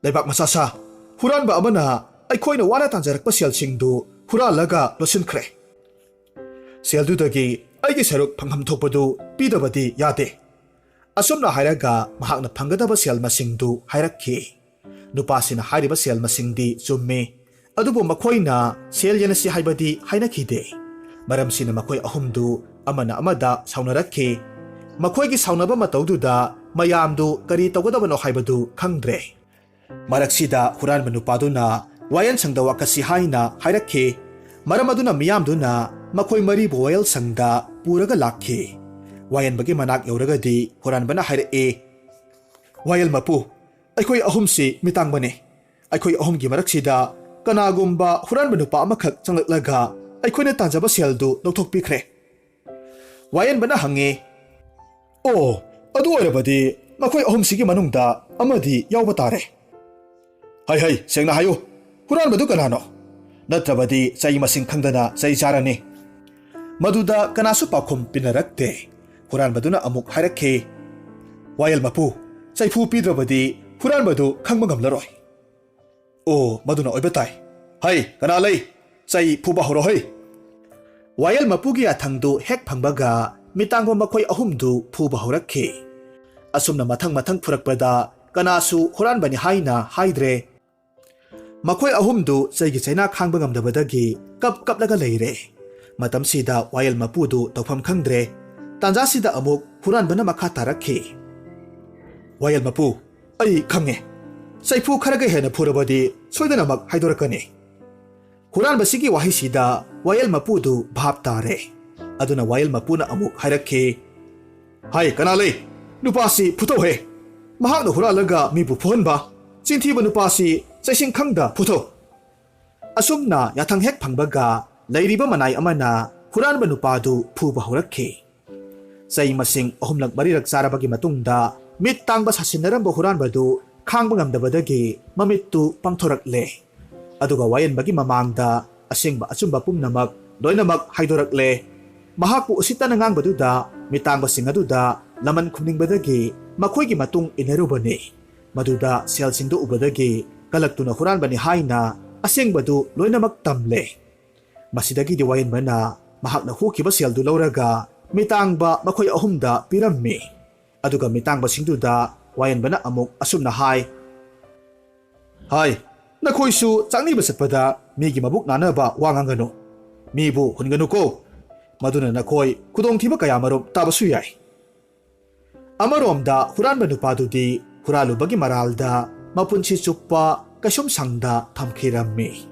"ꯂꯩꯕꯥꯛ ꯃꯆꯥ ꯁꯥ, ꯍꯨꯔꯥꯟꯕ ꯑꯃꯅ ꯑꯩꯈꯣꯏꯅ ꯋꯥꯅ ꯇꯥꯟꯖꯔꯛꯄ ꯁꯦꯜꯁꯤꯡꯗꯨ ꯍꯨꯔꯥꯜꯂꯒ ꯂꯣꯠꯁꯤꯟꯈ꯭ꯔꯦ꯫ ꯁꯦꯜꯗꯨꯗꯒꯤ ꯑꯩꯒꯤ ꯁꯔꯨꯛ ꯐꯪꯐꯝ ꯊꯣꯛꯄꯗꯨ ꯄꯤꯗꯕꯗꯤ ꯌꯥꯗꯦ꯫" ꯑꯁꯨꯝꯅ ꯍꯥꯏꯔꯒ ꯃꯍꯥꯛꯅ ꯐꯪꯒꯗꯕ ꯁꯦꯜ ꯃꯁꯤꯡꯗꯨ ꯍꯥꯏꯔꯛꯈꯤ꯫ ꯅꯨꯄꯥꯁꯤꯅ ꯍꯥꯏꯔꯤꯕ ꯁꯦꯜ ꯃꯁꯤꯡꯗꯤ ꯆꯨꯝꯃꯤ, ꯑꯗꯨꯕꯨ ꯃꯈꯣꯏꯅ ꯁꯦꯜ ꯌꯦꯟꯅꯁꯤ ꯍꯥꯏꯕꯗꯤ ꯍꯥꯏꯅꯈꯤꯗꯦ꯫ ꯃꯔꯝꯁꯤꯅ ꯃꯈꯣꯏ ꯑꯍꯨꯝꯗꯨ ꯑꯃꯅ ꯑꯃꯗ ꯁꯥꯎꯅꯔꯛꯈꯤ꯫ ꯃꯈꯣꯏꯒꯤ ꯁꯥꯎꯅꯕ ꯃꯇꯧꯗꯨꯗ ꯃꯌꯥꯝꯗꯨ ꯀꯔꯤ ꯇꯧꯒꯗꯕꯅꯣ ꯍꯥꯏꯕꯗꯨ ꯈꯪꯗ꯭ꯔꯦ꯫ ꯃꯔꯛꯁꯤꯗ ꯍꯨꯔꯥꯟꯕ ꯅꯨꯄꯥꯗꯨꯅ ꯋꯥꯌꯦꯜ ꯁꯪꯗ ꯋꯥꯀꯠꯁꯤ ꯍꯥꯏꯅ ꯍꯥꯏꯔꯛꯈꯤ꯫ ꯃꯔꯝ ꯑꯗꯨꯅ ꯃꯤꯌꯥꯝꯗꯨꯅ ꯃꯈꯣꯏ ꯃꯔꯤꯕꯨ ꯋꯥꯌꯦꯜ ꯁꯪꯗ ꯄꯨꯔꯒ ꯂꯥꯛꯈꯤ꯫ ꯋꯥꯌꯦꯟꯕꯒꯤ ꯃꯅꯥꯛ ꯌꯧꯔꯒꯗꯤ ꯍꯨꯔꯥꯟꯕꯅ ꯍꯥꯏꯔꯛꯏ, "ꯋꯥꯌꯦꯜ ꯃꯄꯨ, ꯑꯩꯈꯣꯏ ꯑꯍꯨꯝꯁꯤ ꯃꯤꯇꯥꯡꯕꯅꯤ꯫ ꯑꯩꯈꯣꯏ ꯑꯍꯨꯝꯒꯤ ꯃꯔꯛꯁꯤꯗ ꯀꯅꯥꯒꯨꯝꯕ ꯍꯨꯔꯥꯟꯕ ꯅꯨꯄꯥ ꯑꯃꯈꯛ ꯆꯪꯂꯛꯂꯒ ꯑꯩꯈꯣꯏꯅ ꯇꯥꯟꯖꯕ ꯁꯦꯜꯗꯨ ꯂꯧꯊꯣꯛꯄꯤꯈ꯭ꯔꯦ꯫" ꯋꯥꯌꯦꯟꯕꯅ ꯍꯪꯉꯤ, "ꯑꯣ, ꯑꯗꯨ ꯑꯣꯏꯔꯕꯗꯤ ꯃꯈꯣꯏ ꯑꯍꯨꯝꯁꯤꯒꯤ ꯃꯅꯨꯡꯗ ꯑꯃꯗꯤ ꯌꯥꯎꯕ ꯇꯥꯔꯦ꯫" "ꯍꯩ ꯍꯩ, ꯁꯦꯡꯅ ꯍꯥꯏꯌꯨ, ꯍꯨꯔꯥꯟꯕꯗꯨ ꯀꯅꯥꯅꯣ? ꯅꯠꯇ꯭ꯔꯕꯗꯤ ꯆꯩ ꯃꯁꯤꯡ ꯈꯪꯗꯅ ꯆꯩ ꯆꯥꯔꯅꯤ꯫" ꯃꯗꯨꯗ ꯀꯅꯥꯁꯨ ꯄꯥꯎꯈꯨꯝ ꯄꯤꯅꯔꯛꯇꯦ꯫ ꯍꯨꯔꯥꯟꯕꯗꯨꯅ ꯑꯃꯨꯛ ꯍꯥꯏꯔꯛꯈꯤ, "ꯋꯥꯌꯦꯜ ꯃꯄꯨ, ꯆꯩꯐꯨ ꯄꯤꯗ꯭ꯔꯕꯗꯤ ꯍꯨꯔꯥꯟꯕꯗꯨ ꯈꯪꯕ ꯉꯝꯂꯔꯣꯏ꯫" "ꯑꯣ, ꯃꯗꯨꯅ ꯑꯣꯏꯕ ꯇꯥꯏ꯫ ꯍꯩ, ꯀꯅꯥ ꯂꯩ? ꯆꯩ ꯐꯨꯕ ꯍꯧꯔꯣ ꯍꯩ!" ꯋꯥꯌꯦꯜ ꯃꯄꯨꯒꯤ ꯌꯥꯊꯪꯗꯨ ꯍꯦꯛ ꯐꯪꯕꯒ ꯃꯤꯇꯥꯡꯕ ꯃꯈꯣꯏ ꯑꯍꯨꯝꯗꯨ ꯐꯨꯕ ꯍꯧꯔꯛꯈꯤ꯫ ꯑꯁꯨꯝꯅ ꯃꯊꯪ ꯃꯊꯪ ꯐꯨꯔꯛꯄꯗ ꯀꯅꯥꯁꯨ ꯍꯨꯔꯥꯟꯕꯅꯤ ꯍꯥꯏꯅ ꯍꯥꯏꯗ꯭ꯔꯦ꯫ ꯃꯈꯣꯏ ꯑꯍꯨꯝꯗꯨ ꯆꯩꯒꯤ ꯆꯩꯅꯥ ꯈꯥꯡꯕ ꯉꯝꯗꯕꯗꯒꯤ ꯀꯞ ꯀꯞꯂꯒ ꯂꯩꯔꯦ꯫ ꯃꯇꯝꯁꯤꯗ ꯋꯥꯌꯦꯜ ꯃꯄꯨꯗꯨ ꯇꯧꯐꯝ ꯈꯪꯗ꯭ꯔꯦ꯫ ꯇꯥꯟꯖꯥꯁꯤꯗ ꯑꯃꯨꯛ ꯍꯨꯔꯥꯟꯕꯅ ꯃꯈꯥ ꯇꯥꯔꯛꯈꯤ, "ꯋꯥꯌꯦꯜ ꯃꯄꯨ, ꯑꯩ ꯈꯪꯉꯦ꯫ ꯆꯩꯐꯨ ꯈꯔꯒ ꯍꯦꯟꯅ ꯐꯨꯔꯕꯗꯤ ꯁꯣꯏꯗꯅꯃꯛ ꯍꯥꯏꯗꯣꯔꯛꯀꯅꯤ꯫" ꯍꯨꯔꯥꯟꯕꯁꯤꯒꯤ ꯋꯥꯍꯩꯁꯤꯗ ꯋꯥꯌꯦꯜ ꯃꯄꯨꯗꯨ ꯚꯥꯞ ꯇꯥꯔꯦ꯫ ꯑꯗꯨꯅ ꯋꯥꯌꯦꯜ ꯃꯄꯨꯅ ꯑꯃꯨꯛ ꯍꯥꯏꯔꯛꯈꯤ, "ꯍꯥꯏ, ꯀꯅꯥ ꯂꯩ? ꯅꯨꯄꯥꯁꯤ ꯐꯨꯊꯧꯍꯦ꯫ ꯃꯍꯥꯛꯅ ꯍꯨꯔꯥꯜꯂꯒ ꯃꯤꯕꯨ ꯐꯨꯍꯟꯕ, ꯆꯤꯟꯊꯤꯕ ꯅꯨꯄꯥꯁꯤ ꯆꯩꯁꯤꯡ ꯈꯪꯗ ꯐꯨꯊꯧ꯫" ꯑꯁꯨꯝꯅ ꯌꯥꯊꯪ ꯍꯦꯛ ꯐꯪꯕꯒ ꯂꯩꯔꯤꯕ ꯃꯅꯥꯏ ꯑꯃꯅ ꯍꯨꯔꯥꯟꯕ ꯅꯨꯄꯥꯗꯨ ꯐꯨꯕ ꯍꯧꯔꯛꯈꯤ꯫ ꯆꯩ ꯃꯁꯤꯡ ꯑꯍꯨꯝꯂꯛ ꯃꯔꯤꯔꯛ ꯆꯥꯔꯕꯒꯤ ꯃꯇꯨꯡꯗ ꯃꯤꯠ ꯇꯥꯡꯕ ꯁꯥꯁꯤꯟꯅꯔꯝꯕ ꯍꯨꯔꯥꯟꯕꯗꯨ ꯈꯥꯡꯕ ꯉꯝꯗꯕꯗꯒꯤ ꯃꯃꯤꯠꯇꯨ ꯄꯥꯡꯊꯣꯔꯛꯂꯦ꯫ ꯑꯗꯨꯒ ꯋꯥꯌꯦꯟꯕꯒꯤ ꯃꯃꯥꯡꯗ ꯑꯁꯦꯡꯕ ꯑꯆꯨꯝꯕ ꯄꯨꯝꯅꯃꯛ ꯂꯣꯏꯅꯃꯛ ꯍꯥꯏꯗꯣꯔꯛꯂꯦ꯫ ꯃꯍꯥꯛꯄꯨ ꯎꯁꯤꯠꯇꯅ ꯉꯥꯡꯕꯗꯨꯗ ꯃꯤꯇꯥꯡꯕꯁꯤꯡ ꯑꯗꯨꯗ ꯂꯃꯟ ꯈꯨꯝꯅꯤꯡꯕꯗꯒꯤ ꯃꯈꯣꯏꯒꯤ ꯃꯇꯨꯡ ꯏꯟꯅꯔꯨꯕꯅꯤ꯫ ꯃꯗꯨꯗ ꯁꯦꯜꯁꯤꯡꯗꯨ ꯎꯕꯗꯒꯤ ꯀꯂꯛꯇꯨꯅ ꯍꯨꯔꯥꯟꯕꯅꯤ ꯍꯥꯏꯅ ꯑꯁꯦꯡꯕꯗꯨ ꯂꯣꯏꯅꯃꯛ ꯇꯝꯂꯦ꯫ ꯃꯁꯤꯗꯒꯤꯗꯤ ꯋꯥꯌꯦꯟꯕꯅ ꯃꯍꯥꯛꯅ ꯍꯨꯈꯤꯕ ꯁꯦꯜꯗꯨ ꯂꯧꯔꯒ ꯃꯤꯇꯥꯡꯕ ꯃꯈꯣꯏ ꯑꯍꯨꯝꯗ ꯄꯤꯔꯝꯃꯤ꯫ ꯑꯗꯨꯒ ꯃꯤꯇꯥꯡꯕꯁꯤꯡꯗꯨꯗ ꯋꯥꯌꯦꯟꯕꯅ ꯑꯃꯨꯛ ꯑꯁꯨꯝꯅ ꯍꯥꯏ, "ꯍꯥꯏ, ꯅꯈꯣꯏꯁꯨ ꯆꯥꯛꯅꯤꯕ ꯆꯠꯄꯗ ꯃꯤꯒꯤ ꯃꯕꯨꯛ ꯅꯥꯅꯕ ꯋꯥ ꯉꯥꯡꯒꯅꯨ꯫ ꯃꯤꯕꯨ ꯍꯨꯟꯒꯅꯨꯀꯣ꯫ ꯃꯗꯨꯅ ꯅꯈꯣꯏ ꯈꯨꯗꯣꯡꯊꯤꯕ ꯀꯌꯥꯃꯔꯨꯝ ꯇꯥꯕꯁꯨ ꯌꯥꯏ꯫" ꯑꯃꯔꯣꯝꯗ ꯍꯨꯔꯥꯟꯕ ꯅꯨꯄꯥꯗꯨꯗꯤ ꯍꯨꯔꯥꯜꯂꯨꯕꯒꯤ ꯃꯔꯥꯜꯗ ꯃꯄꯨꯟꯁꯤ ꯆꯨꯞꯄ ꯀꯩꯁꯨꯝꯁꯪꯗ ꯊꯝꯈꯤꯔꯝꯃꯤ꯫